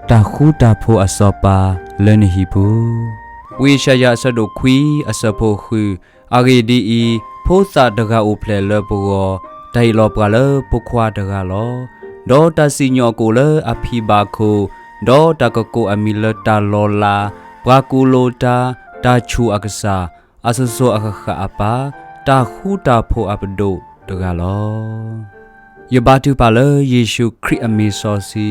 တၢ်ဃူတၢ်ဖိးအစီၤပၤလၢနဟံၣ်ပူၤ. ဝံယၡါယၤအဆၢဒိၣ်ခွံအဆၢဖိဃု, အဂ့ၢ်ဒ်အံၤ, ဖိသၣ်တဂၤအိၣ်ဖျဲၣ်လၢပဂီၢ်, တၢ်ဟ့ၣ်လီၤပှၤလၢဖိခွါတဂၤလီၤ. ဒီးတၢ်စံၣ်ညီၣ်ကအိၣ်လၢအဖံဘၣ်ခိၣ်, ဒီးတၢ်ကကိးအမံၤလၢတၢ်လီၤလး, ပှၤကူၣ်လိာ်တၢ်, တၢ်ဆူၣ်အကစၢ်, အစိၤစိၤအဃၣ်ဃၣ်အပၢ်, တၢ်ဃူတၢ်ဖိးအပဒိၣ်တဂၤလီၤ. ယဘါထုကဖၣ်လၢယ့ၣ်ၡူးခရံာ်အမံၤစီ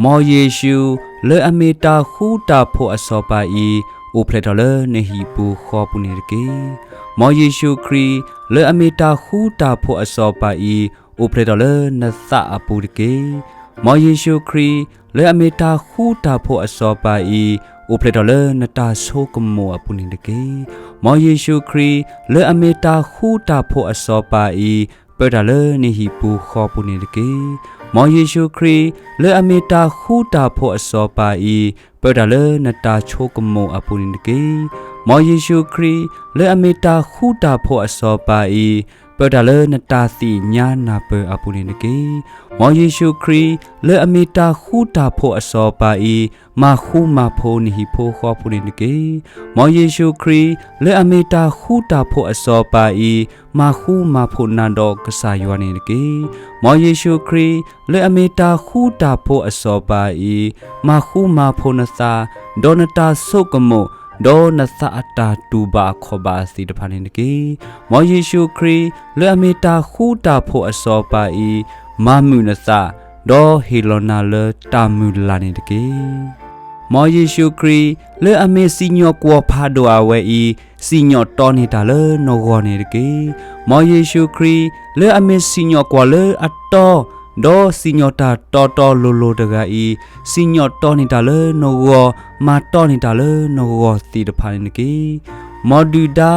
ဆှံ, မ်ယ့ၣ်ၡူး, လၢအမ့ၢ်တၢ်ဃူတၢ်ဖိးအစီၤပၤအံၤ, အိၣ်ဖျဲၣ်ထီၣ်လၢနဟံၣ်ပူၤဃီပူၤန့ၣ်တက့ၢ်. မ်ယ့ၣ်ၡူးခရံာ်, လၢအမ့ၢ်တၢ်ဃူတၢ်ဖိးအစီၤပၤအံၤ, အိၣ်ဖျဲၣ်ထီၣ်လၢနသးအပူၤတက့ၢ်. မ်ယ့ၣ်ၡူးခရံာ်, လၢအမ့ၢ်တၢ်ဃူတၢ်ဖိးအစီၤပၤအံၤ, အိၣ်ဖျဲၣ်ထီၣ်လၢနတၢ်ဆိကမိၣ်အပူၤန့ၣ်တက့ၢ်. မ်ယ့ၣ်ၡူးခရံာ်, လၢအမ့ၢ်တၢ်ဃူတၢ်ဖိးအစီၤပၤအံၤ, ပၢတၢ်လၢနဟံၣ်ပူၤဃီပူၤန့ၣ်တက့ၢ်. မ်ယ့ၣ်ၡူးခရံာ်, လၢအမ့ၢ်တၢ်ဃူတၢ်ဖိးအစီၤပၤအံၤ, ပၢတၢ်လၢနတၢ်ဆိကမိၣ်အပူၤန့ၣ်တက့ၢ်. မ်ယ့ၣ်ၡူးခရံာ်, လၢအမ့ၢ်တၢ်ဃူတၢ်ဖိးအစီၤပၤအံၤ, ပၢတၢ်လၢနတၢ်သ့ၣ်ညါနၢ်ပၢၢ်အပူၤန့ၣ်တက့ၢ်. မ်ယ့ၣ်ၡူးခရံာ်, လၢအမ့ၢ်တၢ်ဃူတၢ်ဖိးအစီၤပၤအံၤ, မၤဃူမၤဖိးနဟံၣ်ဖိဃီဖိန့ၣ်တက့ၢ်. မ်ယ့ၣ်ၡူးခရံာ်, လၢအမ့ၢ်တၢ်ဃူတၢ်ဖိးအစီၤပၤအံၤ, မၤဃူမၤဖိးနၤဒီးကစၢ်ယွၤန့ၣ်တက့ၢ်. မ်ယ့ၣ်ၡူးခရံာ်, လၢအမ့ၢ်တၢ်ဃူတၢ်ဖိးအစီၤပၤအံၤ, မၤဃူမၤဖိးနသး, ဒီးနတၢ်ဆိကမိၣ်, ဒီးနသးအတၢ်တူၢ်ဘၣ်အခီၣ်ဘၣ်သ့ၣ်တဖၣ်န့ၣ်တက့ၢ်. မ်ယ့ၣ်ၡူးခရံာ်, လၢအမ့ၢ်တၢ်ဃူတၢ်ဖိးအစီၤပၤအံၤ, မၤမုာ်နသး, ဒီးဟ့ၣ်လီၤနၤလၢတၢ်မုၢ်လၢ်န့ၣ်တက့ၢ်. မ်ယ့ၣ်ၡူးခရံာ်, လၢအမ့ၢ်စံၣ်ညီၣ်ကွီၢ်ဖးဒိၣ်အဝဲအံၤ, စံၣ်ညီၣ်တီန့ၢ်တၢ်လၢနဂီၢ်န့ၣ်တက့ၢ်. မ်ယ့ၣ်ၡူးခရံာ်, လၢအမ့ၢ်စံၣ်ညီၣ်ကွီၢ်လၢအတီ, ဒီးစံၣ်ညီၣ်တၢ်တီတီလိၤလိၤတဂၤအံၤ, စံၣ်ညီၣ်တီန့ၢ်တၢ်လၢနဂီၢ်, မၤတီန့ၢ်တၢ်လၢနဂီၢ်သ့ၣ်တဖၣ်န့ၣ်တက့ၢ်. မ်ဒုၣ်ဒါ,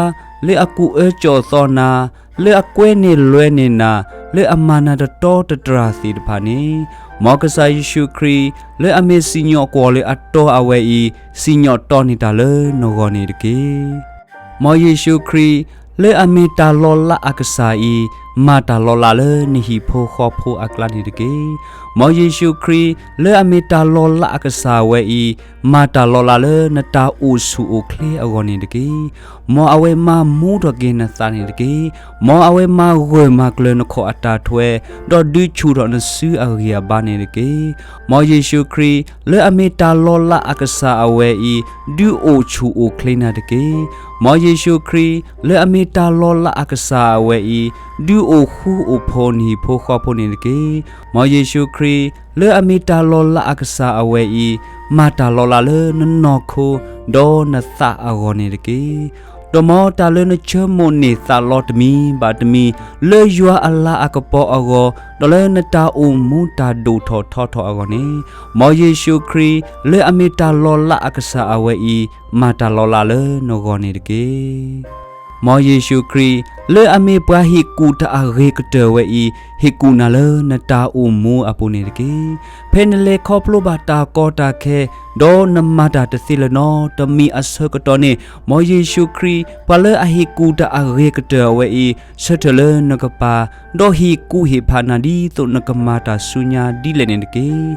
လၢအကူၣ်အၢကၠီၣ်သီနၤ, လၢအကွဲန့ၢ်လွဲန့ၢ်နၤ, လၢအမၤနၤတတီတတြၢ်သ့ၣ်တဖၣ်န့ၣ်, မ်ကစၢ်ယ့ၣ်ၡူးခရံာ်, လၢအမ့ၢ်စံၣ်ညီၣ်ကွီၢ်လၢအတီအဝဲအံၤ, စံၣ်ညီၣ်တီန့ၢ်တၢ်လၢနဂီၢ်န့ၣ်တက့ၢ်. မ်ယ့ၣ်ၡူးခရံာ်, လၢအမ့ၢ်တၢ်လီၤလးအကစၢ်အံၤ, မၤတၢ်လီၤလးလၢနဟံၣ်ဖိဃီဖိအကျါန့ၣ်တက့ၢ်. မ်ယ့ၣ်ၡူးခရံာ်, လၢအမ့ၢ်တၢ်လီၤလးအကစၢ်အဝဲအံၤ, မၤတၢ်လီၤလးလၢနတၢ်အိၣ်ဆူၣ်အိၣ်ချ့အဂီၢ်န့ၣ်တက့ၢ်. မ်အဝဲမၤမူထီၣ်က့ၤနသးန့ၣ်တက့ၢ်. မ်အဝဲမၤဂၢၢ်မၤကျၢၤနခီၣ်အတၢ်ထွဲ, ဒီးဒုးဆူၣ်ထီၣ်နစုအဂံၢ်အဘါန့ၣ်တက့ၢ်. မ်ယ့ၣ်ၡူးခရံာ်, လၢအမ့ၢ်တၢ်လီၤလးအကစၢ်အဝဲအံၤ, ဒုးအိၣ်ဆူၣ်အိၣ်ချ့နၤတက့ၢ်. မ်ယ့ၣ်ၡူးခရံာ်, လၢအမ့ၢ်တၢ်လီၤလးအကစၢ်အဝဲအံၤ, ဒုးအိၣ်ဃူအိၣ်ဖိးနဟံၣ်ဖိဃီဖိန့ၣ်တက့ၢ်. မ်ယ့ၣ်ၡူးခရံာ်, လၢအမ့ၢ်တၢ်လီၤလးအကစၢ်အဝဲအံၤ, မၤတၢ်လီၤလးလၢနနီၢ်ခိ, ဒီးနသးအဂီၢ်န့ၣ်တက့ၢ်. ဒီးမ်တၢ်လၢနဆိကမိၣ်န့ၢ်သးလီတမံၤဘၣ်တမံၤ, လၢယွၤအလၤအကပီၤအဂီၢ်, ဒီးလၢနတၢ်အိၣ်မူတၢ်ဒိၣ်ထီၣ်ထီထီၣ်အဂီၢ်န့ၣ်, မ်ယ့ၣ်ၡူးခရံာ်, လၢအမ့ၢ်တၢ်လီၤလးအကစၢ်အဝဲအံၤ, မၤတၢ်လီၤလးလၢနဂီၢ်န့ၣ်တက့ၢ်. မ်ယ့ၣ်ၡူးခရံာ်, လၢအမ့ၢ်ပှၤဟ့ၣ်ကူၣ်တၢ်အဂ့ၤကတၢၢ်ဝဲအံၤ, ဟ့ၣ်ကူၣ်နၤလၢနတၢ်အိၣ်မူအပူၤန့ၣ်တက့ၢ်. ဖဲနလဲၤခီဖျိဘၣ်တၢ်ကီတၢ်ခဲ, ဒီးနမၤတၢ်တသ့လၢၤနီတမံၤအဆၢကတီၢ်န့ၣ်, မ်ယ့ၣ်ၡူးခရံာ်, ပှၤလၢအဟ့ၣ်ကူၣ်တၢ်အဂ့ၤကတၢၢ်အဝဲအံၤ, ဆၢထၢၣ်လၢနကပၤ, ဒီးဟ့ၣ်ကူၣ်ဟ့ၣ်ဖးနၤဒ်သိးနကမၤတၢ်ဆူညါဒ်လဲၣ်န့ၣ်တက့ၢ်.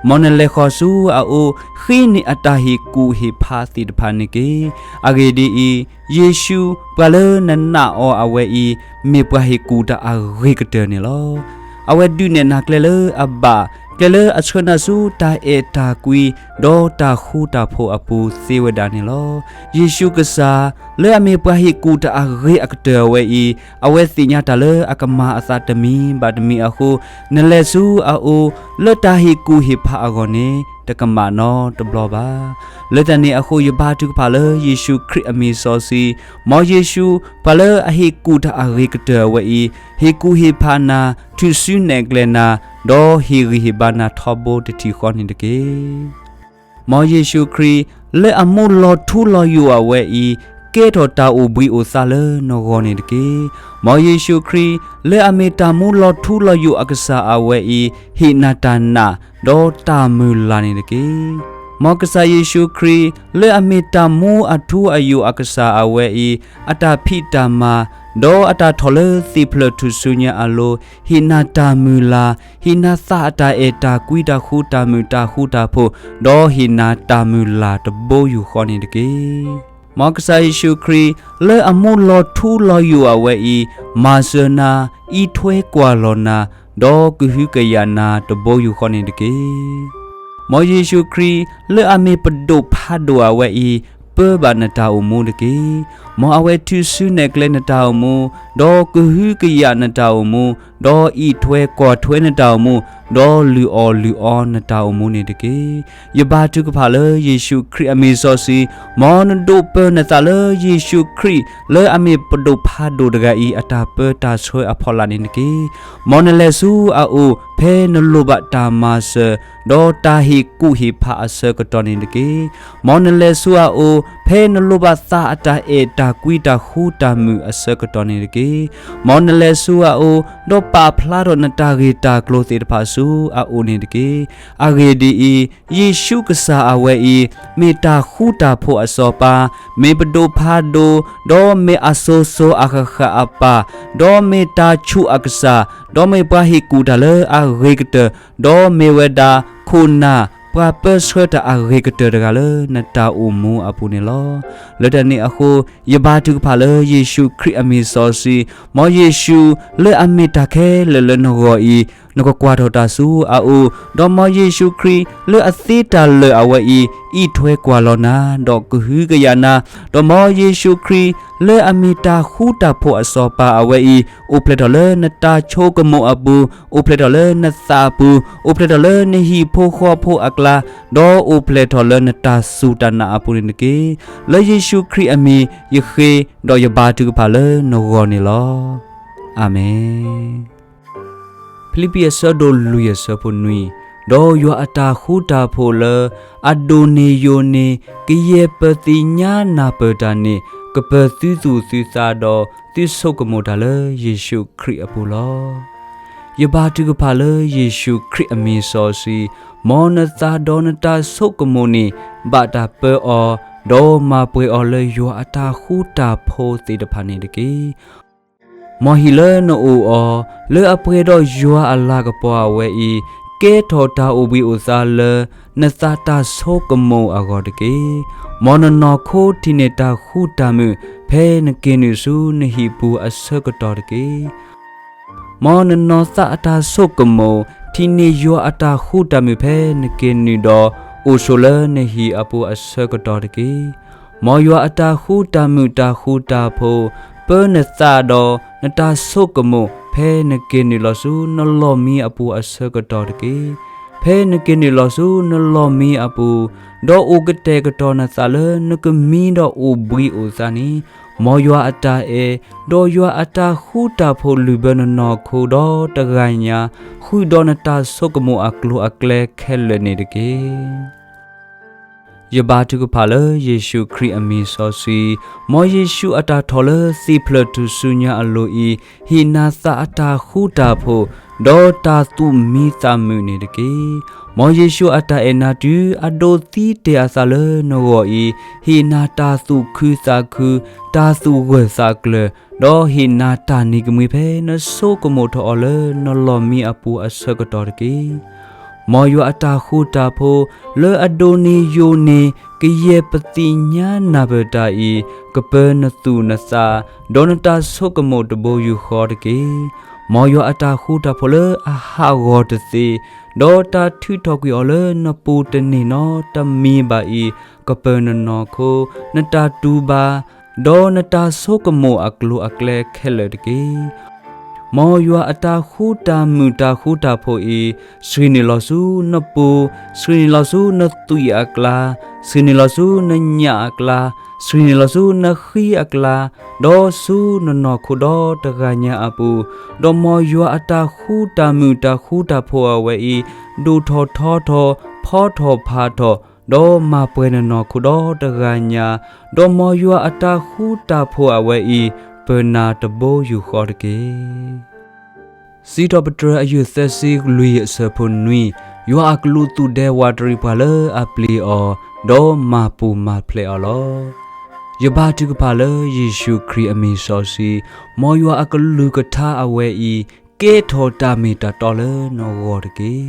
မ်နလဲၤဃီၤဆူအအိၣ်, ဃ့န့ၢ်အတၢ်ဟ့ၣ်ကူၣ်ဟ့ၣ်ဖးသ့ၣ်တဖၣ်န့ၣ်တက့ၢ်. အဂ့ၢ်ဒ်အံၤ, ယ့ၣ်ၡူး, ပှၤလၢနနာ်အီၤအဝဲအံၤ, မ့ၢ်ပှၤဟ့ၣ်ကူၣ်တၢ်အဂ့ၤကတၢၢ်န့ၣ်လီၤ. အဝဲဒုးနဲၣ်နၤကျဲလၢအဘၣ်, ကျဲလၢအဆှၢနၤဆူတၢ်အဲၣ်တၢ်ကွံ, ဒီးတၢ်ဃူတၢ်ဖိးအပူၤသ့ဝဲဒၣ်န့ၣ်လီၤ. ယ့ၣ်ၡူးကစၢ်, လၢအမ့ၢ်ပှၤဟ့ၣ်ကူၣ်တၢ်အဂ့ၤအကတၢၢ်အဝဲအံၤ, အဝဲသ့ၣ်ညါတၢ်လၢအကမၤအသးတမံၤဘၣ်တမံၤအဃိ, နလဲၤဆူအအိၣ်, လၢတၢ်ဟ့ၣ်ကူၣ်ဟ့ၣ်ဖးအဂီၢ်န့ၣ်, တကမၣ်နီတဘျီဘၣ်. လၢတၢ်န့ၣ်အဃိ ယဘါထုကဖၣ်လၢယ့ၣ်ၡူးခရံာ်အမံၤစီဆှံ, မ်ယ့ၣ်ၡူး, ပှၤလၢအဟ့ၣ်ကူၣ်တၢ်အဂ့ၤကတၢၢ်အဝဲအံၤ, ဟ့ၣ်ကူၣ်ဟ့ၣ်ဖးနၤ, ထုးစုနဲၣ်ကျဲနၤ, ဒီးဟ့ၣ်ဂံၢ်ဟ့ၣ်ဘါနၤထီဘိတထံၣ်ဃီန့ၣ်တက့ၢ်. မ်ယ့ၣ်ၡူးခရံာ်, လၢအမူလီၤထူလီၤယိာ်အဝဲအံၤ, ကဲထီၣ်တၢ်အိၣ်ဘှံးအိၣ်သါလၢနဂီၢ်န့ၣ်တက့ၢ်. မ်ယ့ၣ်ၡူးခရံာ်, လၢအမ့ၢ်တၢ်မူလီၤထူလီၤယိာ်အကစၢ်အဝဲအံၤ, ဟ့ၣ်နၤတၢ်နာ်, ဒီးတၢ်မုၢ်လၢ်န့ၣ်တက့ၢ်. မ်ကစၢ်ယ့ၣ်ၡူးခရံာ်, လၢအမ့ၢ်တၢ်မူအထူအယိာ်အကစၢ်အဝဲအံၤ, အတၢ်ဖံးတၢ်မၤ, ဒီးအတၢ်ထီၣ်လၢသ့ၣ်ဖျၢၣ်ထူၣ်စုညါအလိၤ, ဟ့ၣ်နၤတၢ်မုၢ်လၢ်, ဟ့ၣ်နၤသးအတၢ်အဲၣ်တၢ်ကွံတၢ်ဃူတၢ်မုာ်တၢ်ဃူတၢ်ဖိး, ဒီးဟ့ၣ်နၤတၢ်မုၢ်လၢ်တဘိယူၢ်ဃီန့ၣ်တက့ၢ်. မ်ကစၢ်ယ့ၣ်ၡူးခရံာ် လၢအမူလီၤထူလီၤယိာ်အဝဲအံၤ, မၤစၢၤနၤ, အံးထွဲကွၢ်လီၤနၤ, ဒီးကဟုကယာ်နၤတဘိယူၢ်ဃီန့ၣ်တက့ၢ်. မ်ယ့ၣ်ၡူးခရံာ် လၢအမ့ၢ်ပဒိၣ်ဖးဒိၣ်အဝဲအံၤ, ပၢဘၣ်နတၢ်အိၣ်မူတက့ၢ်. မ်အဝဲထုးစုနဲၣ်ကျဲနတၢ်အိၣ်မူ, ဒီးကဟုကယာ်နတၢ်အိၣ်မူ, ဒီးအံးထွဲကွၢ်ထွဲနတၢ်အိၣ်မူ, ဒီးလုၢ်အီၣ်လုၢ်အီနတၢ်အိၣ်မူန့ၣ်တက့ၢ်. ယဘါထုကဖၣ်လၢယ့ၣ်ၡူးခရံာ်အမံၤစီဆှံ, မ်နဒိးပၢနသးလၢယ့ၣ်ၡူးခရံာ် လၢအမ့ၢ်ပဒိၣ်ဖးဒိၣ်တဂၤအံၤ အတၢ်ပၢတၢ်ဆှၢအဖီလာ်န့ၣ်တက့ၢ်. မ်နလဲၤဆူအအိၣ် ဖဲနလိၣ်ဘၣ်တၢ်မၤစၢၤ, ဒီးတၢ်ဟ့ၣ်ကူၣ်ဟ့ၣ်ဖးအဆၢကတီၢ်န့ၣ်တက့ၢ်. မ်နလဲၤဆူအအိၣ် ဖဲနလိၣ်ဘၣ်သးအတၢ်အဲၣ်တၢ်ကွံတၢ်ဃူတၢ်မုာ်အဆၢကတီၢ်န့ၣ်တက့ၢ်. မ်နလဲၤဆူအအိၣ် ဒီးပာ်ဖျါထီၣ်နတၢ်ဂ့ၢ်တၢ်ကျိၤသ့ၣ်တဖၣ်ဆူအအိၣ်န့ၣ်တက့ၢ်. အဂ့ၢ်ဒ်အံၤ, ယ့ၣ်ၡူးကစၢ်အဝဲအံၤ မ့ၢ်တၢ်ဃူတၢ်ဖိးအစီၤပၤ, မ့ၢ်ပဒိၣ်ဖးဒိၣ်, ဒီးမ့ၢ်အစိၤစိၤအဃၣ်ဃၣ်အပၢ်, ဒီးမ့ၢ်တၢ်ဆူးအကစၢ်, ဒီးမ့ၢ်ပှၤဟ့ၣ်ကူၣ်တၢ်လၢအဂ့ၤကတၢၢ်, ဒီးမ့ၢ်ဝဲဒၣ်ခိၣ်နၢ် ပှၤပၢဆှၢတၢ်အဂ့ၤကတၢၢ်တဂၤလၢနတၢ်အိၣ်မူအပူၤန့ၣ်လီၤ. လၢတၢ်န့ၣ်အဃိ, ယဘါထုကဖၣ်လၢယ့ၣ်ၡူးခရံာ်အမံၤစီဆှံ, မ်ယ့ၣ်ၡူးလၢအမ့ၢ်တၢ်ခဲလၢာ်လၢနဂီၢ်အံၤ, နကကွၢ်ထီၣ်တၢ်ဆူအအိၣ်, ဒီးမ်ယ့ၣ်ၡူးခရံာ်လၢအသ့တၢ်လၢာ်အဝဲအံၤ, အံးထွဲကွၢ်လီၤနၤ, ဒီးကဟုကယာ်နၤ, ဒီးမ်ယ့ၣ်ၡူးခရံာ်လၢအမ့ၢ်တၢ်ဃူတၢ်ဖိးအစီၤပၤအဝဲအံၤ, အိၣ်ဖျဲၣ်ထီၣ်လၢနတၢ်ဆိကမိၣ်အပူၤ, အိၣ်ဖျဲၣ်ထီၣ်လၢနသးအပူၤ, အိၣ်ဖျဲၣ်ထီၣ်လၢနဟံၣ်ဖိဃီဖိအကျါ, ဒီးအိၣ်ဖျဲၣ်ထီၣ်လၢနတၢ်စူၢ်တၢ်နာ်အပူၤန့ၣ်တက့ၢ်. လၢယ့ၣ်ၡူးခရံာ်အမံၤ ယဃ့, ဒီးယဘါထုကဖၣ်လၢနဂီၢ်န့ၣ်လီၤ. အၤမ့ၣ်. ဖံလံးပံးအဆၢဒိၣ်လွံၢ်အဆၢဖိနွံ, ဒီးယွၤအတၢ်ဃူတၢ်ဖိးလၢ အဒိၣ်န့ၢ်ယိာ်န့ၢ် ကယဲၢ်ပသ့ၣ်ညါနၢ်ပၢၢ်တၢ်န့ၣ် ကပၢၤသုသူၣ်သုသးဒီးသုဆိကမိၣ်တၢ်လၢယ့ၣ်ၡူးခရံာ်အပူၤလီၤ. ယဘါထုကဖၣ်လၢယ့ၣ်ၡူးခရံာ်အမံၤစီဆှံ, မ်နသးဒီးနတၢ်ဆိကမိၣ်န့ၣ် ဘၣ်တၢ်ပၢအီၤ, ဒီးမၤပှဲၤအီၤလၢယွၤအတၢ်ဃူတၢ်ဖိးသ့ၣ်တဖၣ်န့ၣ်တက့ၢ်. မ်ဟံၣ်လၢနအိၣ်အီၤ လၢအပှဲၤဒီးယွၤအလၤကပီၤအဝဲအံၤ, ကဲထီၣ်တၢ်အိၣ်ဘှံးအိၣ်သါလၢ နသးတၢ်ဆိကမိၣ်အဂီၢ်တက့ၢ်. မ်နနီၢ်ခိထံၣ်န့ၢ်တၢ်ဃူတၢ်မုာ် ဖဲနက့ၤနုာ်ဆူနဟံၣ်ပူၤအဆၢကတီၢ်တက့ၢ်. မ်နနီၢ်သးအတၢ်ဆိကမိၣ် ထံၣ်န့ၢ်ယွၤအတၢ်ဃူတၢ်မုာ်ဖဲနက့ၤနုာ်ဒီး အိၣ်ဆိးလၢနဟံၣ်အပူၤအဆၢကတီၢ်တက့ၢ်. မ်ယွၤအတၢ်ဃူတၢ်မုာ်တၢ်ဃူတၢ်ဖိး ပၢနသးဒီးနတၢ်ဆိကမိၣ် ဖဲနက့ၤနုာ်လီၤဆူနလီၢ်မံအပူၤအဆၢကတီၢ်တက့ၢ်. ဖဲနက့ၤနုာ်လီၤဆူနလီၢ်မံအပူၤ, ဒီးအိၣ်ကတဲာ်ကတီၤနသးလၢနကမံဒီးအိၣ်ဘှံးအိၣ်သါန့ၣ်, မ်ယွၤအတၢ်အဲၣ်, ဒီးယွၤအတၢ်ဃူတၢ်ဖိးလုၢ်ဘၢနနီၢ်ခိဒီတဂၤညါ, ဃုာ်ဒီးနတၢ်ဆိကမိၣ်အကျိၤအကျဲခဲလၢာ်န့ၣ်တက့ၢ်. ယဘါထုကဖၣ်လၢယ့ၣ်ၡူးခရံာ်အမံၤစီဆှံ, မ်ယ့ၣ်ၡူးအတၢ်ထီၣ်လၢသ့ၣ်ဖျၢၣ်ထူၣ်စုညါအလိၤအံၤ, ဟ့ၣ်နၤသးအတၢ်ဃူတၢ်ဖိး, ဒီးတၢ်သူၣ်မံသးမုာ်န့ၣ်တက့ၢ်. မ်ယ့ၣ်ၡူးအတၢ်အဲၣ်နၤတုၤအဒိးသံတ့ၢ်အသးလၢနဂီၢ်အံၤ, ဟ့ၣ်နၤတၢ်သူၣ်ခုသးခု, တၢ်သူၣ်ဂၢၢ်သးကျၢၤ, ဒီးဟ့ၣ်နၤတၢ်နံၤကမှံဖဲနဆိကမိၣ်ထီၣ်အီၤလၢနလီၢ်မံအပူၤအဆၢကတီၢ်တက့ၢ်. မ်ယွၤအတၢ်ဃူတၢ်ဖိး လၢအဒိၣ်န့ၢ်ယိာ်န့ၢ် ကယဲၢ်ပသ့ၣ်ညါနၢ်ပၢၢ်တၢ်အံၤ, ကပၢနသူၣ်နသး, ဒီးနတၢ်ဆိကမိၣ်တဘိယူၢ်ဃီတက့ၢ်. မ်ယွၤအတၢ်ဃူတၢ်ဖိးလၢအဟးဂီၤတသ့, ဒီးတၢ်ထုးထီၣ်ကွံာ်အီၤလၢနပူၤတန့ၢ်နီတမံၤဘၣ်အံၤ, ကပၢနနီၢ်ခိ, နတၢ်တူၢ်ဘၣ်, ဒီးနတၢ်ဆိကမိၣ်အကျိၤအကျဲခဲလၢာ်တက့ၢ်. မ်ယွၤအတၢ်ဃူတၢ်မုာ်တၢ်ဃူတၢ်ဖိးအံၤ, ဆှံးနုာ်လီၤဆူနပူၤ, ဆှံးနုာ်လီၤဆူနသွံၣ်အကျါ, ဆှံးနုာ်လီၤဆူနညၣ်အကျါ, ဆှံးနုာ်လီၤဆူနဃံအကျါ, ဒီးဆူနနီၢ်ခိဒီတဂၤညါအပူၤ, ဒီးမ်ယွၤအတၢ်ဃူတၢ်မုာ်တၢ်ဃူတၢ်ဖိးအဝဲအံၤ, ဒိၣ်ထီၣ်ထီထီၣ်, ဖီထီၣ်ဖးထီၣ်, ဒီးမၤပှဲၤနနီၢ်ခိဒီတဂၤညါ, ဒီးမ်ယွၤအတၢ်ဃူတၢ်ဖိးအဝဲအံၤ, ပၢနၤတဘိယူၢ်ဃီတက့ၢ်. စံးထီၣ်ပတြၢၤအယုၢ်သၢဆံလွံၢ်အဆၢဖိနွံ, ယွၤအကလူးသူၣ်ဒဲဝးတရံးပှၤလၢအပျံၤအီၤ, ဒီးမၤပူၤမၤဖျဲးအီၤလီၤ. ယဘါထုကဖၣ်လၢယ့ၣ်ၡူးခရံာ်အမံၤစီဆှံ, မ်ယွၤအကလုၢ်ကထါအဝဲအံၤ ကဲထီၣ်တၢ်မ့ၢ်တၢ်တီလၢနဂီၢ်တက့ၢ်.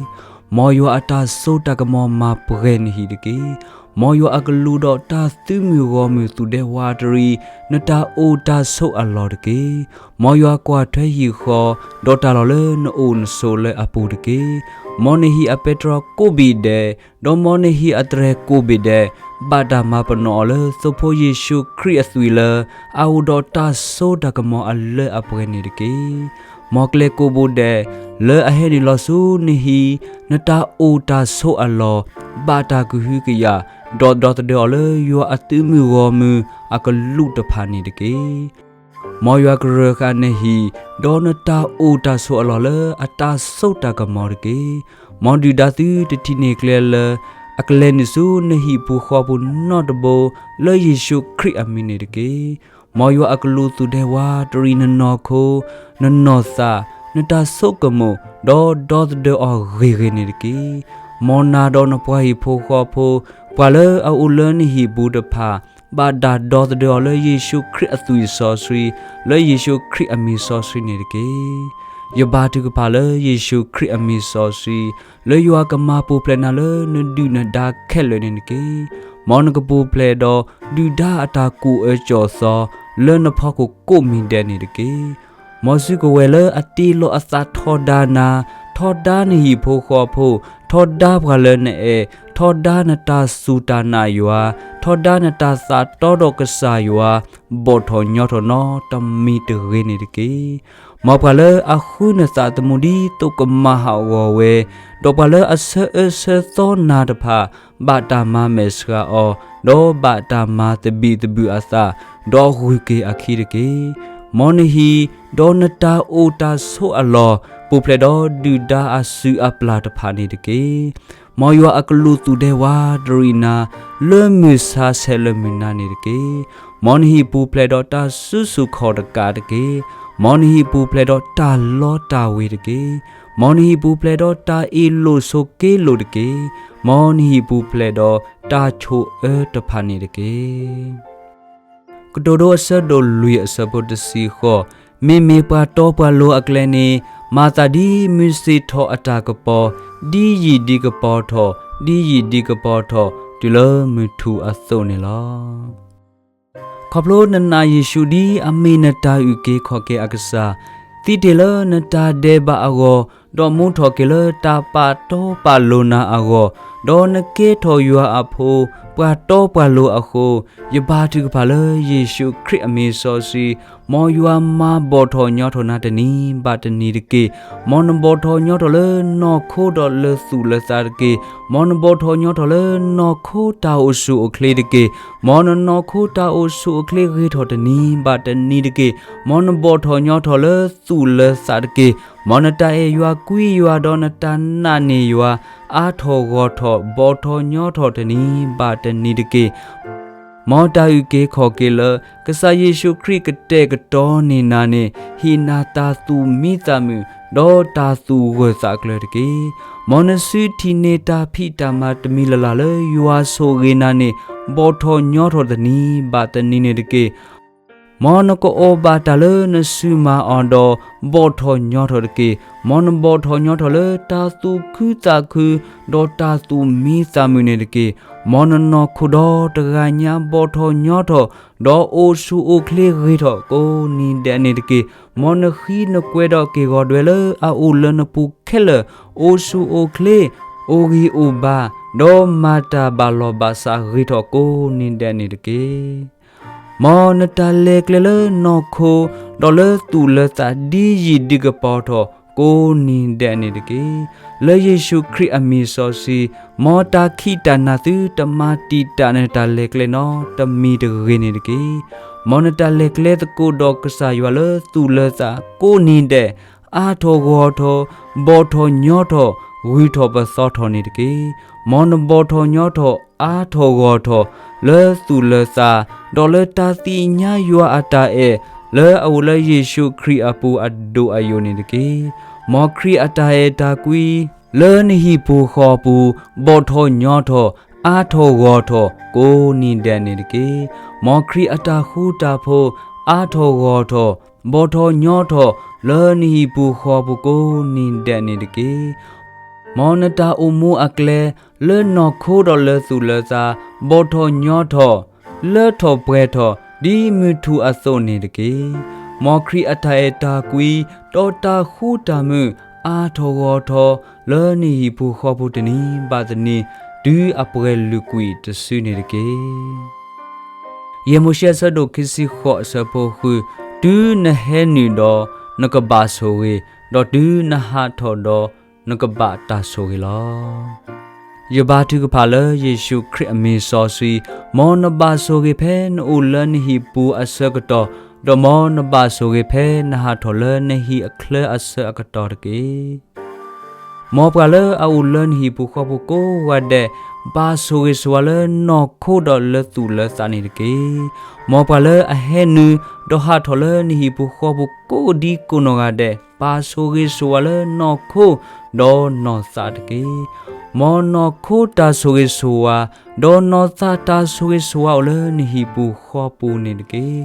မ်ယွၤအတၢ်စိတၢ်ကမီၤမၤပှဲၤနဟံၣ်တက့ၢ်. မ်ယွၤအကလူးဒီးတၢ်သုးမုၢ်ဂီၢ်မုၢ်သူၣ်ဒဲဝးတရံး နတၢ်အိၣ်တၢ်ဆိးအလီၢ်တက့ၢ်. မ်ယွၤကွၢ်ထွဲဟံၣ်ဃီ ဒီးတၢ်လီၢ်လၢနအိၣ်နဆိးလၢအပူၤတက့ၢ်. မ်နဟံၣ်အပဲတြီကိးဘ့ၣ်ဒဲး, ဒီးမ်နဟံၣ်အတြဲၤကိးဘ့ၣ်ဒဲး, ဘၣ်တၢ်မၤပနီၣ်အီၤလၢသိဖိယ့ၣ်ၡူးခရံာ်အသွံၣ်လၢ အအိၣ်ဒီးတၢ်စိတၢ်ကမီၤအလၢအပှဲၤန့ၣ်တက့ၢ်. မ်ကျဲကိးဘိဒဲး လၢအဟဲနုာ်လီၤဆူနဟံၣ် နတၢ်အိၣ်တၢ်ဆိးအလီၢ် ဘၣ်တၢ်ကဟုကယာ် ဒီးဒီသဒၢအီၤလၢယွၤအသုးမုၢ်ဂီၢ်မုၢ်အကလူးတဖၣ်န့ၣ်တက့ၢ်. မ်ယွၤကရၢဃာ်နဟံၣ် ဒီးနတၢ်အိၣ်တၢ်ဆိးအလီၢ်လၢအတၢ်စိတၢ်ကမီၤတက့ၢ်. မ်ဒုၣ်ဒါသုတထံၣ်န့ၢ်ကျဲလၢ အကလဲၤနုာ်ဆူနဟံၣ်ပူၤဃီပူၤနီတဘိ လၢယ့ၣ်ၡူးခရံာ်အမံၤန့ၣ်တက့ၢ်. မ်ယွၤအကလူးသူၣ်ဒဲဝးတရံးနနီၢ်ခိ, နနီၢ်သး, နတၢ်ဆိကမိၣ်, ဒီးဒီသဒၢအီၤဂ့ၤဂ့ၤန့ၣ်တက့ၢ်. မ်နၤဒီးနပှၤဟံၣ်ဖိဃီဖိ, ပှၤလၢအအိၣ်လၢနဟံၣ်ပူၤတဖၣ် ဘၣ်တၢ်ဒီသဒၢအီၤလၢယ့ၣ်ၡူးခရံာ်အသွံၣ်စီဆှံ, လၢယ့ၣ်ၡူးခရံာ်အမံၤစီဆှံန့ၣ်တက့ၢ်. ယဘါထုကဖၣ်လၢယ့ၣ်ၡူးခရံာ်အမံၤစီဆှံ, လၢယွၤကမၤပူၤဖျဲးနၤလၢနဒုၣ်နဒါခဲလၢာ်န့ၣ်တက့ၢ်. မ်နကပူၤဖျဲးဒီးဒုၣ်ဒါအတၢ်ကူၣ်အၢကူၣ်သီ လၢနဖီခိၣ်ကိးမံၤဒဲးန့ၣ်တက့ၢ်. မ်စုကဝဲၤလၢအတ့လီၤအသးထီဒါနၤ, ထီဒါနဟံၣ်ဖိဃီဖိ, ထီဒါပှၤလၢနအဲၣ်, ထီဒါနတၢ်စူၢ်တၢ်နာ်ယွၤ, ထီဒါနတၢ်သးတီဒီးကစၢ်ယွၤ, ဘီၣ်ထီၣ်ညီထီၣ်နီတမံၤတဂ့ၤန့ၣ်တက့ၢ်. မ်ပှၤလၢအဃုနသးသမူဒ်သိးကမၤဟးဂီၤဝဲ, ဒီးပှၤလၢအဆၢအၢဆၢသီနၤတဖၣ် ဘၣ်တၢ်မၤမဲာ်ဆှးအီၤ, ဒီးဘၣ်တၢ်မၤသဘံၣ်သဘုၣ်အသး, ဒီးဂုၤက့ၤအခံတက့ၢ်. မ်နဟံၣ်, ဒီးနတၢ်အိၣ်တၢ်ဆိးအလီၢ်, ပူၤဖျဲးဒီးဒုၣ်ဒါအစုအပျၢ်တဖၣ်န့ၣ်တက့ၢ်. မ်ယွၤအကလူးသူၣ်ဒဲဝးတရံးနၤ, လၢမုၢ်ဆါဆဲးလၢမုၢ်နၤန့ၣ်တက့ၢ်. မ်နဟံၣ်ပူၤဖျဲးဒီးတၢ်စုဆူၣ်ခီၣ်တကးတက့ၢ်. မ်နဟံၣ်ပူၤဖျဲးဒီးတၢ်လီတၢ်ဝ့ၤတက့ၢ်. မ်နဟံၣ်ပူၤဖျဲးဒီးတၢ်အ့ၣ်လိာ်ဆိးက့လိာ်တက့ၢ်. မ်နဟံၣ်ပူၤဖျဲးဒီးတၢ်ဆိၣ်အၢတဖၣ်န့ၣ်တက့ၢ်. ကတိၤဒိအဆၢဒိၣ်လွံၢ်အဆၢဖိတဆံဃိး, မ့မ့ၢ်ပှၤတီပှၤလိၤအကျဲန့ၣ်, မၤသးဒ်မုၢ်ဆ့ၣ်ထီၣ်အတၢ်ကပီၤ, ဒ်ယံာ်ဒ်ကပီၤထီၣ်, ဒ်ယံာ်ဒ်ကပီၤထီၣ်, တုၤလၢမုၢ်ထူၣ်အသိးန့ၣ်လီၤ. ခီဖျိနနာ်ယ့ၣ်ၡူးဒ်အမ့ၢ်နတၢ်အုၣ်က့ၤခီၣ်က့ၤအကစၢ်, သံတ့ၢ်လၢနတၢ်ဒဲးဘးအဂီၢ်, ဒီးမူထီၣ်က့ၤလၢတၢ်ပာ်တီပာ်လိၤနၤအဂီၢ်, ဒီးနကဲထီၣ်ယွၤအဖိ, ပှၤတီပှၤလိၤအဃိ, ယဘါထုကဖၣ်လၢယ့ၣ်ၡူးခရံာ်အမံၤစီဆှံ, မ်ယွၤမၤဘီၣ်ထီၣ်ညီထီၣ်နၤတနံၤဘၣ်တနံၤတက့ၢ်. မ်နဘီၣ်ထီၣ်ညီထီၣ်လၢနီၢ်ခိဒီးလၢသူၣ်လၢသးတက့ၢ်. မ်နဘီၣ်ထီၣ်ညီထီၣ်လၢနီၢ်ခိတၢ်အိၣ်ဆူၣ်အိၣ်ချ့တက့ၢ်. မ်နနီၢ်ခိတၢ်အိၣ်ဆူၣ်အိၣ်ချ့ဂ့ၤထီၣ်တနံၤဘၣ်တနံၤတက့ၢ်. မ်နဘီၣ်ထီၣ်ညီထီၣ်လၢသူၣ်လၢသးတက့ၢ်. မ်နတၢ်အဲၣ်ယွၤကွံယွၤဒီးနတၢ်နာ်န့ၢ်ယွၤ အါထီၣ်ဂီၢ်ထီၣ် ဘီၣ်ထီၣ်ညီထီၣ်တနံၤဘၣ်တနံၤတက့ၢ်. မ်တၢ်အုၣ်က့ၤခီၣ်က့ၤလၢ ကစၢ်ယ့ၣ်ၡူးခရံာ်ကတဲာ်ကတီၤန့ၢ်နၤန့ၣ် ဟ့ၣ်နၤတၢ်သူၣ်မံသးမုာ် ဒီးတၢ်သူၣ်ဂၢၢ်သးကျၢၤတက့ၢ်. မ်နစုထံၣ်န့ၢ်တၢ်ဖံးတၢ်မၤတမံၤလၢ်လၢ်လၢယွၤဆိၣ်ဂ့ၤနၤန့ၣ် ဘီၣ်ထီၣ်ညီထီၣ်တနံၤဘၣ်တနံၤန့ၣ်တက့ၢ်. မ်နကအီၣ်ဘၣ်တၢ်လၢနစုမၤအီၤဒီး ဘီၣ်ထီၣ်ညီထီၣ်တက့ၢ်. မ်နဘီၣ်ထီၣ်ညီထီၣ်လၢတၢ်သူၣ်ခုသးခု ဒီးတၢ်သူၣ်မံသးမုာ်န့ၣ်တက့ၢ်. မ်နနီၢ်ခိဒီတဂၤညါဘီၣ်ထီၣ်ညီထီၣ် ဒီးအိၣ်ဆူၣ်အိၣ်ချ့ဂ့ၤထီၣ်ကိးနံၤဒဲးန့ၣ်တက့ၢ်. မ်နဃံနကွဲးဒီးက့ၢ်ဂီၤဒွဲလၢအအိၣ်လၢနပူၤခဲလၢာ် အိၣ်ဆူၣ်အိၣ်ချ့ အိၣ်ဂံၢ်အိၣ်ဘါ ဒီးမၤတၢ်ဘၣ်လီၤဘၣ်စးဂ့ၤထီၣ်ကိးနံၤဒဲးန့ၣ်တက့ၢ်. မ်နတၢ်လဲၤကျဲလၢနီၢ်ခိ ဒီးလၢသူၣ်လၢသးဒ်ယံာ်ဒ်ကပီၤထီၣ်ကိးနံၤဒဲးန့ၣ်တက့ၢ်. လၢယ့ၣ်ၡူးခရံာ်အမံၤစီဆှံ မ်တၢ်ခံးတၢ်နၤသုတမၤတံာ်တာ်နတၢ်လဲၤကျဲနီတမံၤတဂ့ၤန့ၣ်တက့ၢ်. မ်နတၢ်လဲၤကျဲသကိးဒီးကစၢ်ယွၤလၢသူၣ်လၢသးကိးနံၤဒဲး အါထီၣ်ဂီၢ်ထီၣ် ဘီၣ်ထီၣ်ညီထီၣ် ဂုၤထီၣ်ပသီထီၣ်န့ၣ်တက့ၢ်. မ်နဘီၣ်ထီၣ်ညီထီၣ်အါထီၣ်ဂီၢ်ထီၣ် လၢသူၣ်လၢသး ဒီးလၢတၢ်သ့ၣ်ညါယွၤအတၢ်အဲၣ် လၢအအိၣ်လၢယ့ၣ်ၡူးခရံာ်အပူၤအဒိၣ်အယိာ်န့ၣ်တက့ၢ်. မ်ခရံာ်အတၢ်အဲၣ်တၢ်ကွံ လၢနဟံၣ်ပူၤဃီပူၤ ဘီၣ်ထီၣ်ညီထီၣ် အါထီၣ်ဂီၢ်ထီၣ်ကိးနံၤဒဲးန့ၣ်တက့ၢ်. မ်ခရံာ်အတၢ်ဃူတၢ်ဖိး အါထီၣ်ဂီၢ်ထီၣ် ဘီၣ်ထီၣ်ညီထီၣ် လၢနဟံၣ်ပူၤဃီပူၤကိးနံၤဒဲးန့ၣ်တက့ၢ်. မ်နတၢ်အိၣ်မူအကျဲ လၢနီၢ်ခိဒီးလၢသူၣ်လၢသး ဘီၣ်ထီၣ်ညီထီၣ် လၢထီၣ်ပှဲၤထီၣ် ဒ်မုၢ်ထူၣ်အသိးန့ၣ်တက့ၢ်. မ်ခရံာ်အတၢ်အဲၣ်တၢ်ကွံ ဒီးတၢ်ဃူတၢ်မုာ် အါထီၣ်ဂီၢ်ထီၣ် လၢနဟံၣ်ပူၤဃီပူၤတနံၤဘၣ်တနံၤ တုၤအပှဲၤလုာ်ကွံာ်တစုန့ၣ်တက့ၢ်. ယဲၢ်မိၤၡ့အဆၢဒိၣ်ခံဆံဃိးအဆၢဖိဃု, တုၤနဟဲနုာ်ဒီး နကဘၣ်ဆိၣ်ဂ့ၤ, ဒီးတုၤနဟးထီၣ်ဒီး နကဘၣ်တၢ်ဆိၣ်ဂ့ၤလီၤ. ယဘါထုကဖၣ်လၢယ့ၣ်ၡူးခရံာ်အမံၤစီဆှံ, မ်နဘၣ်ဆိၣ်ဂ့ၤဖဲနအိၣ်လၢနဟံၣ်ပူၤအဆၢကတီၢ်, ဒီးမ်နဘၣ်ဆိၣ်ဂ့ၤဖဲနဟးထီၣ်လၢနဟံၣ်အချၢအဆၢအကတီၢ်တက့ၢ်. မ်ပှၤလၢအအိၣ်လၢနဟံၣ်ပူၤဃီပူၤကိးဂၤဒဲး, ဘၣ်ဆိၣ်ဂ့ၤဆိၣ်ဝါလၢနီၢ်ခိဒီးလၢသူၣ်လၢသးန့ၣ်တက့ၢ်. မ်ပှၤလၢအဟဲနုာ် ဒီးဟးထီၣ်လၢနဟံၣ်ပူၤဃီပူၤကိးဒံကိးနီၢ်ဂၤဒဲး, ဘၣ်ဆိၣ်ဂ့ၤဆိၣ်ဝါလၢနီၢ်ခိဒီးနီၢ်သးတက့ၢ်. မ်နီၢ်ခိတၢ်ဆိၣ်ဂ့ၤဆိၣ်ဝါ, ဒီးနီၢ်သးတၢ်ဆိၣ်ဂ့ၤဆိၣ်ဝါအိၣ်လၢနဟံၣ်ပူၤဃီပူၤန့ၣ်တက့ၢ်.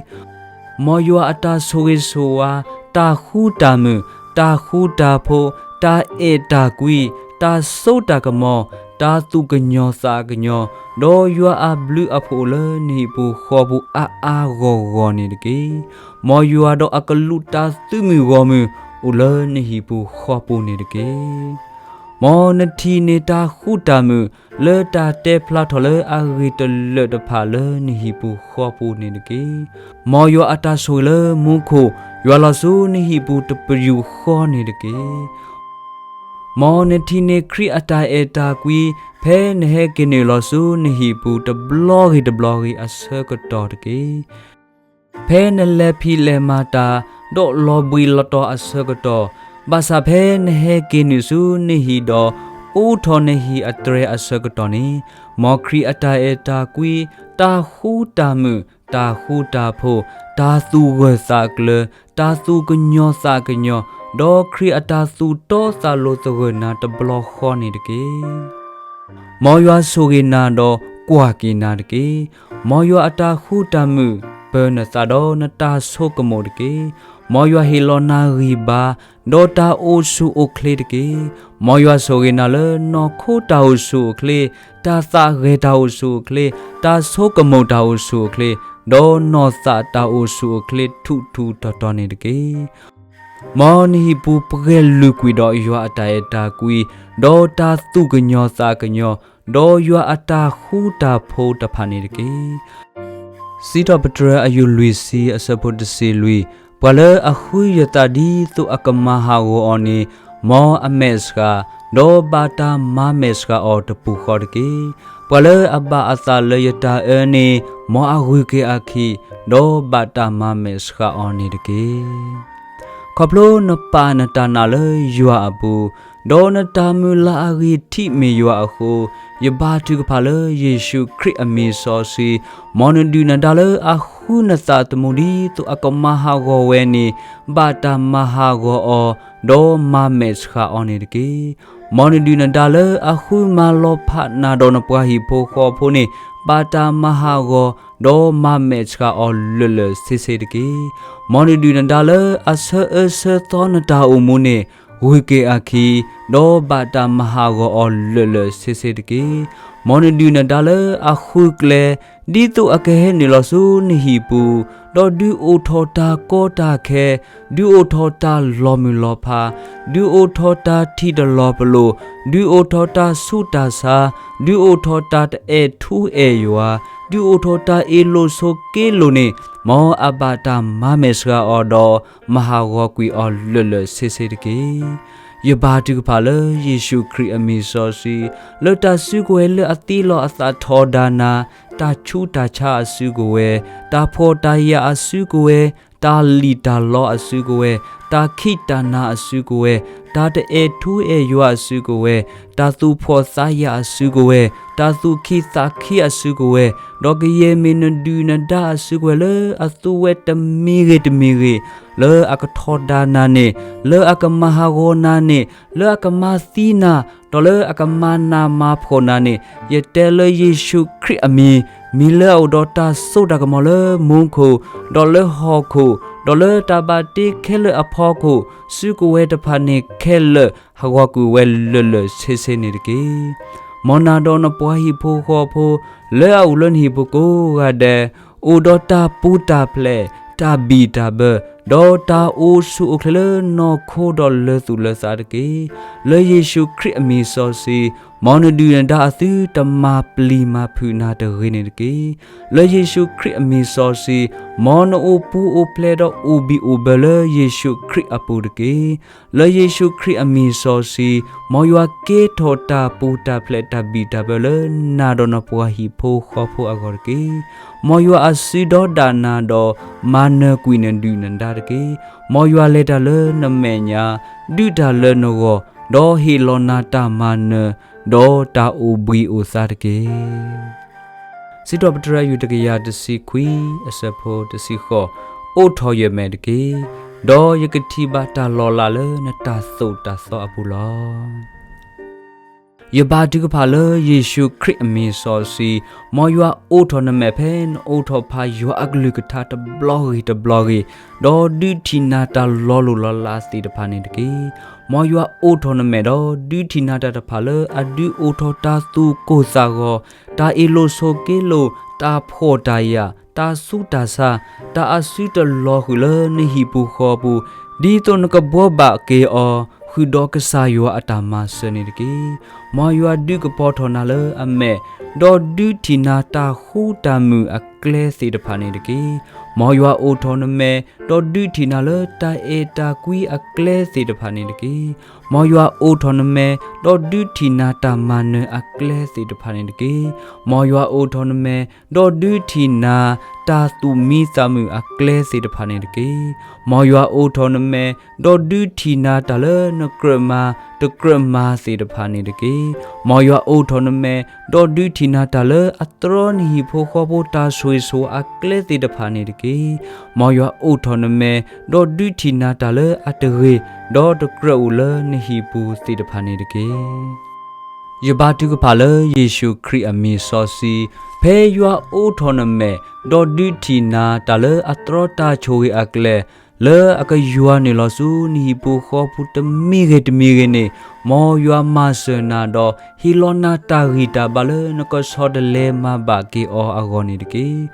မ်ယွၤအတၢ်ဆိၣ်ဂ့ၤဆိၣ်ဝါ, တၢ်ဃူတၢ်မုာ်, တၢ်ဃူတၢ်ဖိး, တၢ်အဲၣ်တၢ်ကွံ, တၢ်စိတၢ်ကမီၤ, တၢ်သူၣ်ကညီၤသးကညီၤ, ဒီးယွၤအဘျုးအဖှိၣ်အိၣ်လၢနဟံၣ်ပူၤဃီပူၤအါအါဂီၢ်ဂီၢ်န့ၣ်တက့ၢ်. မ်ယွၤဒီးအကလူးတၢ်သုးမုၢ်ဂီၢ်မုၢ်အိၣ်လၢနဟံၣ်ပူၤဃီပူၤန့ၣ်တက့ၢ်. မ်နထံၣ်န့ၢ်တၢ်ဃူတၢ်မုာ် လၢတၢ်တဲဖျါထီၣ်လၢအဂ့ၢ်တလၢာ်တဖၣ်လၢနဟံၣ်ပူၤဃီပူၤန့ၣ်တက့ၢ်. မ်ယွၤအတၢ်ဆိၣ်ဂ့ၤလၢမူခိၣ် ယွၤလီၤဆူနဟံၣ်ပူၤတပယူာ်ဃီန့ၣ်တက့ၢ်. မ်နထံၣ်န့ၢ်ခရံာ်အတၢ်အဲၣ်တၢ်ကွံ ဖဲနဟဲက့ၤနုာ်လီၤဆူနဟံၣ်ပူၤတဘျီဂ့ၤတဘျီဂ့ၤအဆၢကတီၢ်တက့ၢ်. ဖဲနလဲၤဖံးလဲၤမၤတၢ် ဒီးလီၤဘှံးလီၤတီၤအဆၢကတီၢ်, ဘၣ်ဆၣ်ဖဲနဟဲက့ၤနုာ်ဆူနဟံၣ်ဒီး အိးထီၣ်နဟံၣ်အတြဲၤအဆၢကတီၢ်န့ၣ်, မ်ခရံာ်အတၢ်အဲၣ်တၢ်ကွံ, တၢ်ဃူတၢ်မုာ်, တၢ်ဃူတၢ်ဖိး, တၢ်သူၣ်ဂၢၢ်သးကျၢၤ, တၢ်သူၣ်ကညီၤသးကညီၤ, ဒီးခရံာ်အတၢ်သူၣ်တီသးလိၤသဂၢၢ်နၤတဘျီဃီန့ၣ်တက့ၢ်. မ်ယွၤဆိၣ်ဂ့ၤနၤဒီးကွၢ်က့ၤနၤတက့ၢ်. မ်ယွၤအတၢ်ဃူတၢ်မုာ်ပၢၤနသးဒီးနတၢ်ဆိကမိၣ်တက့ၢ်. မ်ယွၤဟ့ၣ်လီၤနၤဂံၢ်ဘါ ဒီးတၢ်အိၣ်ဆူၣ်အိၣ်ချ့တက့ၢ်. မ်ယွၤဆိၣ်ဂ့ၤနၤလၢနီၢ်ခိတၢ်အိၣ်ဆူၣ်အိၣ်ချ့, တၢ်သးဂဲၤတၢ်အိၣ်ဆူၣ်အိၣ်ချ့, တၢ်ဆိကမိၣ်တၢ်အိၣ်ဆူၣ်အိၣ်ချ့, ဒီးနီၢ်သးတၢ်အိၣ်ဆူၣ်အိၣ်ချ့ထူးထူးတီၤတီၤန့ၣ်တက့ၢ်. မ်နဟံၣ်ပူၤပှဲၤလုာ်ကွံာ်ဒီးယွၤအတၢ်အဲၣ်တၢ်ကွံ, ဒီးတၢ်သူၣ်ကညီၤသးကညီၤ, ဒီးယွၤအတၢ်ဃူတၢ်ဖိးတဖၣ်န့ၣ်တက့ၢ်. စံးထီၣ်ပတြၢၤအယုၢ်လွံၢ်ဆံအဆၢဖိတဆံလွံၢ်, ပှၤလၢအဃုယသးဒ်သိးအကမၤဟးဂီၤအီၤန့ၣ်, မ်အမဲာ်ဆှး, ဒီးဘၣ်တၢ်မၤမဲာ်ဆှးအီၤတပူၤဃီတက့ၢ်. ပှၤလၢအဘၣ်အသးလၢယတၢ်အၢန့ၣ်, မ်အဂုၤက့ၤအခံ, ဒီးဘၣ်တၢ်မၤမဲာ်ဆှးအီၤန့ၣ်တက့ၢ်. ခီဖျိနပာ်နတၢ်နာ်လၢယွၤအပူၤ, ဒီးနတၢ်မုၢ်လၢ်အဂံၢ်ထံးမ့ၢ်ယွၤအဃိ, ယဘါထုကဖၣ်လၢယ့ၣ်ၡူးခရံာ်အမံၤစီဆှံ, မ်နဒုၣ်နဒါလၢအဃုနသးသမူဒ်သိးအကမၤဟးဂီၤဝဲန့ၣ်, ဘၣ်တၢ်မၤဟးဂီၤအီၤ, ဒီးမၤမဲာ်ဆှးအီၤန့ၣ်တက့ၢ်. မ်နဒုၣ်နဒါလၢအဃုမၤလီၤဖးနၤဒီးနပှၤဟံၣ်ဖိဃီဖိန့ၣ်, ဘၣ်တၢ်မၤဟးဂီၤ, ဒီးမၤမဲာ်ဆှးအီၤလၢာ်လၢာ်ဆ့ဆ့တက့ၢ်. မ်နဒုၣ်နဒါလၢအဆၢအၢဆၢသီနတၢ်အိၣ်မူန့ၣ်, ဂုၤက့ၤအခံ, ဒီးဘၣ်တၢ်မၤဟးဂီၤအီၤလၢာ်လၢာ်ဆ့ဆ့တက့ၢ်. မ်နဒုၣ်နဒါလၢအဃုကျဲ, ဒ်သိးအကဟဲနုာ်လီၤဆူနဟံၣ်ပူၤ, ဒီးဒုးအိၣ်ထီၣ်တၢ်ကီတၢ်ခဲ, ဒုးအိၣ်ထီၣ်တၢ်လီၤမုၢ်လီၤဖး, ဒုးအိၣ်ထီၣ်တၢ်ထံၣ်တလီၤပလိာ်, ဒုးအိၣ်ထီၣ်တၢ်ဆူးတၢ်ဆါ, ဒုးအိၣ်ထီၣ်တၢ်တအဲၣ်ထူအဲၣ်ယွၤ, ဒုးအိၣ်ထီၣ်တၢ်အ့ၣ်လိာ်ဆိးက့လိာ်န့ၣ်, မ်အဘၣ်တၢ်မၤမဲာ်ဆှးအီၤဒီး မၤဟးဂီၤကွံာ်အီၤလၢာ်လၢာ်ဆ့ဆ့တက့ၢ်. ယဘါထုကဖၣ်လၢယ့ၣ်ၡူးခရံာ်အမံၤစီဆှံ, လၢတၢ်စုကဝဲၤလၢအသံလီၤအသးထီဒါနၤ, တၢ်ဆူးတၢ်ဆါအစုကဝဲၤ, တၢ်ဖှီၣ်တၢ်ယာ်အစုကဝဲၤ, တၢ်လံၣ်တၢ်လီအစုကဝဲၤ, တၢ်ခံးတၢ်နၤအစုကဝဲၤ, တၢ်တအဲၣ်ထူအဲၣ်ယွၤအစုကဝဲၤ, တၢ်သူၣ်ဖှီၣ်သးယာ်အစုကဝဲၤ, တၢ်သူၣ်ခံးသးခံးအစုကဝဲၤ, ဒီးကယဲၢ်မ့ၢ်နဒုၣ်နဒါအစုကဝဲၤလၢအသူဝဲတမံၤဂ့ၤတမံၤဂ့ၤ, လၢအကထီဒါနၤန့ၣ်, လၢအကမၤဟးဂီၤနၤန့ၣ်, လၢအကမၤသံနၤ, ဒီးလၢအကမၤနးမၤဖှီၣ်နၤန့ၣ်, ယတဲလၢယ့ၣ်ၡူးခရံာ်အမံၤ, မ့ၢ်လၢအအိၣ်ဒီးတၢ်စိတၢ်ကမီၤလၢမူခိၣ်, ဒီးလၢဟီၣ်ခိၣ်, ဒီးလၢတၢ်ဘၣ်တ့ခဲလၢာ်အဖီခိၣ်, စုကဝဲၤတဖၣ်န့ၣ်ခဲလၢာ် ဟးဂီၤကွံာ်ဝဲလၢာ်လၢာ်ဆ့ဆ့န့ၣ်တက့ၢ်. မ်နၤဒီးနပှၤဟံၣ်ဖိဃီဖိ လၢအအိၣ်လၢနဟံၣ်ပူၤကိးဂၤဒဲး အိၣ်ဒီးတၢ်ပူၤတၢ်ဖျဲး, တၢ်ဘံၣ်တၢ်ဘၢ, ဒီးတၢ်အိၣ်ဆူၣ်အိၣ်ချ့လၢနီၢ်ခိဒီးလၢသူၣ်လၢသးတက့ၢ်. လၢယ့ၣ်ၡူးခရံာ်အမံၤစီဆှံ, မ်နဒုၣ်နဒါအသုတမၤပျံၤမၤဖုးနၤတဂ့ၤန့ၣ်တက့ၢ်. လၢယ့ၣ်ၡူးခရံာ်အမံၤစီဆှံ, မ်နအိၣ်ပူၤအိၣ်ဖျဲးဒီးအိၣ်ဘံၣ်အိၣ်ဘၢလၢယ့ၣ်ၡူးခရံာ်အပူၤတက့ၢ်. လၢယ့ၣ်ၡူးခရံာ်အမံၤစီဆှံ, မ်ယွၤကဲထီၣ်တၢ်ပူၤတၢ်ဖျဲးတၢ်ဘံၣ်တၢ်ဘၢလၢနၤဒီးနပှၤဟံၣ်ဖိဃီဖိအဂီၢ်တက့ၢ်. မ်ယွၤအစုဒီဒၣ်နၤဒီး မၤနၢၤကွံာ်နဒုၣ်နဒါတက့ၢ်. မ်ယွၤလဲၤတၢ်လၢနမဲာ်ညါ, ဒုးတၢ်လၢနဂီၢ်, ဒီးဟ့ၣ်လီၤနၤတၢ်မၤနၢၤ, ဒီးတၢ်အိၣ်ဘှံးအိၣ်သါတက့ၢ်. စံးထီၣ်ပတြၢၤ ယူၢ်တကယၤတဆံခွံ အဆၢဖိတဆံဃိး, အိးထီၣ်ယမဲာ်တက့ၢ်, ဒီးယကထံၣ်ဘၣ်တၢ်လီၤလးလၢနတၢ်သိၣ်တၢ်သီအပူၤလီၤ. ယဘါထုကဖၣ်လၢယ့ၣ်ၡူးခရံာ်အမံၤစီဆှံ, မ်ယွၤအိးထီၣ်နမဲာ်ဖဲနအိးထီၣ်ဖးယွၤအကလုၢ်ကထါတဘျီဂ့ၤတဘျီဂ့ၤ, ဒီးဒုးထံၣ်နၤတၢ်လီၤလိၢ်လီၤလးသ့ၣ်တဖၣ်န့ၣ်တက့ၢ်. မ်ယွၤအိးထီၣ်နမဲာ်ဒီးဒုးထံၣ်နၤတၢ်တဖၣ်လၢအဒုးအိၣ်ထီၣ်တၢ်သူၣ်ကိၢ်သးဂီၤ, တၢ်အ့ၣ်လိာ်ဆိးက့လိာ်, တၢ်ဖှီၣ်တၢ်ယာ်, တၢ်ဆူးတၢ်ဆါ, တၢ်အစုတလီၤဃုာ်လၢနဟံၣ်ပူၤဃီပူၤ, ဒ်သိးနကဘှီဘၣ်က့ၤအီၤ ဃုာ်ဒီးကစၢ်ယွၤအတၢ်မၤစၢၤန့ၣ်တက့ၢ်. မ်ယွၤဒုးကပီၤထီၣ်နၤလၢအမဲာ်, ဒီးဒုးထံၣ်နၤတၢ်ဃူတၢ်မုာ်အကျဲသ့ၣ်တဖၣ်န့ၣ်တက့ၢ်. မ်ယွၤအိးထီၣ်နမဲာ်, ဒီးဒုးထံၣ်နၤလၢတၢ်အဲၣ်တၢ်ကွံအကျဲသ့ၣ်တဖၣ်န့ၣ်တက့ၢ်. မ်ယွၤအိးထီၣ်နမဲာ်, ဒီးဒုးထံၣ်နၤတၢ်မၤနၢၤအကျဲသ့ၣ်တဖၣ်န့ၣ်တက့ၢ်. မ်ယွၤအိးထီၣ်နမဲာ်, ဒီးဒုးထံၣ်နၤတၢ်သူၣ်မံသးမုာ်အကျဲသ့ၣ်တဖၣ်န့ၣ်တက့ၢ်. မ်ယွၤအိးထီၣ်နမဲာ်, ဒီးဒုးထံၣ်နၤတၢ်လၢနကြၢးမၤတကြၢးမၤသ့ၣ်တဖၣ်န့ၣ်တက့ၢ်. မ်ယွၤအိးထီၣ်နမဲာ်, ဒီးဒုးထံၣ်နၤတၢ်လၢအတြီနဟံၣ်ဖိဃီဖိတၢ်ဆိၣ်ဂ့ၤဆိၣ်ဝါအကျဲသ့ၣ်တဖၣ်န့ၣ်တက့ၢ်. မ်ယွၤအိးထီၣ်နမဲာ်, ဒီးဒုးထံၣ်နၤတၢ်လၢအတဂ့ၤ, ဒီးတကြၢးအိၣ်လၢနဟံၣ်ပူၤသ့ၣ်တဖၣ်န့ၣ်တက့ၢ်. ယဘါထုကဖၣ်လၢယ့ၣ်ၡူးခရံာ်အမံၤစီဆှံ, ဖဲယွၤအိးထီၣ်နမဲာ်, ဒီးဒုးထံၣ်နၤတၢ်လၢအတြီတၢ်ဆိၣ်ဂ့ၤအကျဲ, လၢအကယွၤနုာ်လီၤဆူနဟံၣ်ပူၤဃီပူၤတမံၤဂ့ၤတမံၤဂ့ၤန့ၣ်, မ်ယွၤမၤစၢၤနၤဒီးဟ့ၣ်လီၤနၤတၢ်ဂံၢ်တၢ်ဘါလၢနကဆီတလဲမၤဘၣ်က့ၤအီၤအဂီၢ်န့ၣ်တက့ၢ်.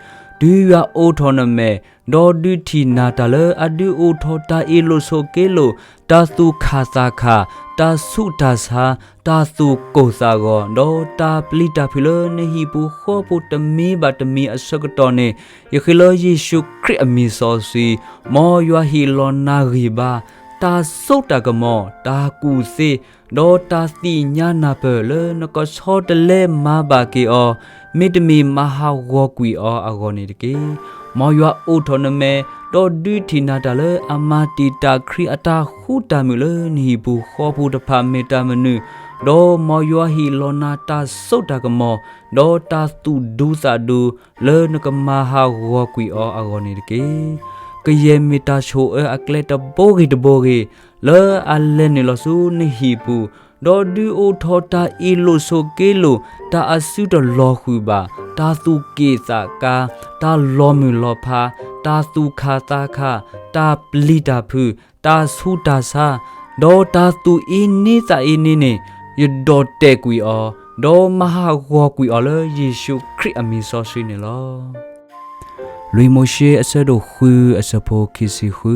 တုၤယွၤအိးထီၣ်နမဲာ်, ဒီးဒုးထံၣ်နၤတၢ်လၢအဒုးအိၣ်ထီၣ်တၢ်အ့ၣ်လိာ်ဆိးက့လိာ်, တၢ်သူၣ်ခၣ်သးခၣ်, တၢ်ဆူးတၢ်ဆါ, တၢ်သူၣ်ကိၢ်သးဂီၤ, ဒီးတၢ်ပျံၤတၢ်ဖုးလၢနဟံၣ်ပူၤဃီပူၤတမံၤဘၣ်တမံၤအဆၢကတီၢ်န့ၣ်, ယဃ့လၢယ့ၣ်ၡူးခရံာ်အမံၤစီဆှံ, မ်ယွၤဟ့ၣ်လီၤနၤဂံၢ်ဘါ, တၢ်စိတၢ်ကမီၤ, တၢ်ကူၣ်သ့, ဒီးတၢ်သ့ၣ်ညါနၢ်ပၢၢ်လၢနကဆီတလဲမၤဘၣ်က့ၤအီၤ, မ့တမ့ၢ်မၤဟးဂီၤကွံာ်အီၤအဂီၢ်န့ၣ်တက့ၢ်. မ်ယွၤအိးထီၣ်နမဲာ်, ဒီးဒုးထံၣ်နၤတၢ်လၢအမၤတံာ်တာ်ခရံာ်အတၢ်ဃူတၢ်မုာ်လၢနဟံၣ်ပူၤဃီပူၤတဖၣ်မ့ၢ်တၢ်မနုၤ, ဒီးမ်ယွၤဟ့ၣ်လီၤနၤတၢ်စိတၢ်ကမီၤ, ဒီးတၢ်သူၣ်ဒူသးဒူ, လၢနကမၤဟးဂီၤကွံာ်အီၤအဂီၢ်န့ၣ်တက့ၢ်. ကယဲၢ်မ့ၢ်တၢ်ဆိၣ်အၢအကျဲတဘိဂ့ၤတဘိဂ့ၤ, လၢအလဲၤနုာ်လီၤဆူနဟံၣ်ပူၤ, ဒီးဒုးအိၣ်ထီၣ်တၢ်အ့ၣ်လိာ်ဆိးက့လိာ်, တၢ်အစုတလီၤဃုာ်ဘၣ်, တၢ်သူၣ်က့ၣ်သးကါ, တၢ်လီၤမုၢ်လီၤဖး, တၢ်သူၣ်ခၣ်သးခၣ်, တၢ်ပျံၤတၢ်ဖုး, တၢ်ဆူးတၢ်ဆါ, ဒီးတၢ်သူၣ်အ့န့သးအ့န့န့ၣ်, ယဒီၣ်တဲာ်ကွံာ်အီၤ, ဒီးမၤဟးဂီၤကွံာ်အီၤလၢယ့ၣ်ၡူးခရံာ်အမံၤစီဆှံန့ၣ်လီၤ. လွံၢ်မိၤၡ့အဆၢဒိၣ်ဃုအဆၢဖိခံဆံဃု,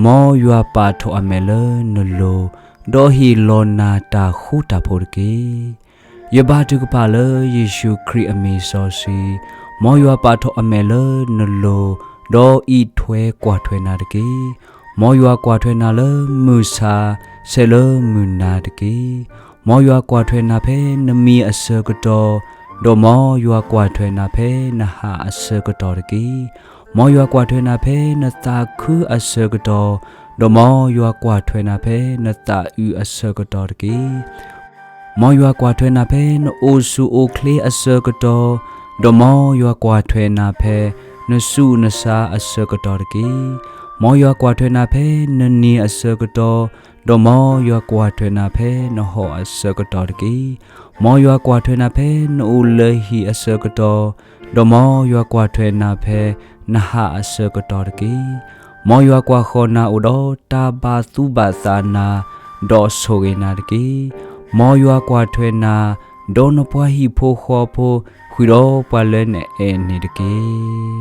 မ်ယွၤပာ်ထီၣ်အမဲာ်လၢနလိၤ, ဒီးဟ့ၣ်လီၤနၤတၢ်ဃူတၢ်ဖိးတက့ၢ်. ယဘါထုကဖၣ်လၢယ့ၣ်ၡူးခရံာ်အမံၤစီဆှံ, မ်ယွၤပာ်ထီၣ်အမဲာ်လၢနလိၤ, ဒီးအံးထွဲကွၢ်ထွဲနၤတက့ၢ်. မ်ယွၤကွၢ်ထွဲနၤလၢမုၢ်ဆါ, ဆဲးလၢမုၢ်နၤတက့ၢ်. မ်ယွၤကွၢ်ထွဲနၤဖဲနမံအဆၢကတီၢ်, ဒီးမ်ယွၤကွၢ်ထွဲနၤဖဲနဟၣ်အဆၢကတီၢ်တက့ၢ်. မ်ယွၤကွၢ်ထွဲနၤဖဲနသးခုအဆၢကတီၢ်, ဒီးမ်ယွၤကွၢ်ထွဲနၤဖဲနသးအုးအဆၢကတီၢ်တက့ၢ်. မ်ယွၤကွၢ်ထွဲနၤဖဲနအိၣ်ဆူၣ်အိၣ်ချ့အဆၢကတီၢ်, ဒီးမ်ယွၤကွၢ်ထွဲနၤဖဲနဆူးနဆါအဆၢကတီၢ်တက့ၢ်. မ်ယွၤကွၢ်ထွဲနၤဖဲနနံၤအဆၢကတီၢ်, ဒီးမ်ယွၤကွၢ်ထွဲနၤဖဲနဟီၣ်အဆၢကတီၢ်တက့ၢ်. မ်ယွၤကွၢ်ထွဲနၤဖဲနအိၣ်လၢဟံၣ်အဆၢကတီၢ်, ဒီးမ်ယွၤကွၢ်ထွဲနၤဖဲနဟးအဆၢကတီၢ်တက့ၢ်. မ်ယွၤကွၢ်ဃီၤနၤအိၣ်ဒီးတၢ်ဘၣ်သူၣ်ဘၣ်သးနၤ, ဒီးဆိၣ်ဂ့ၤနၤတက့ၢ်. မ်ယွၤကွၢ်ထွဲနၤ, ဒီးနပှၤဟံၣ်ဖိဃီဖိ, ဃုာ်ဒီးပှၤလၢနအဲၣ်န့ၣ်တက့ၢ်.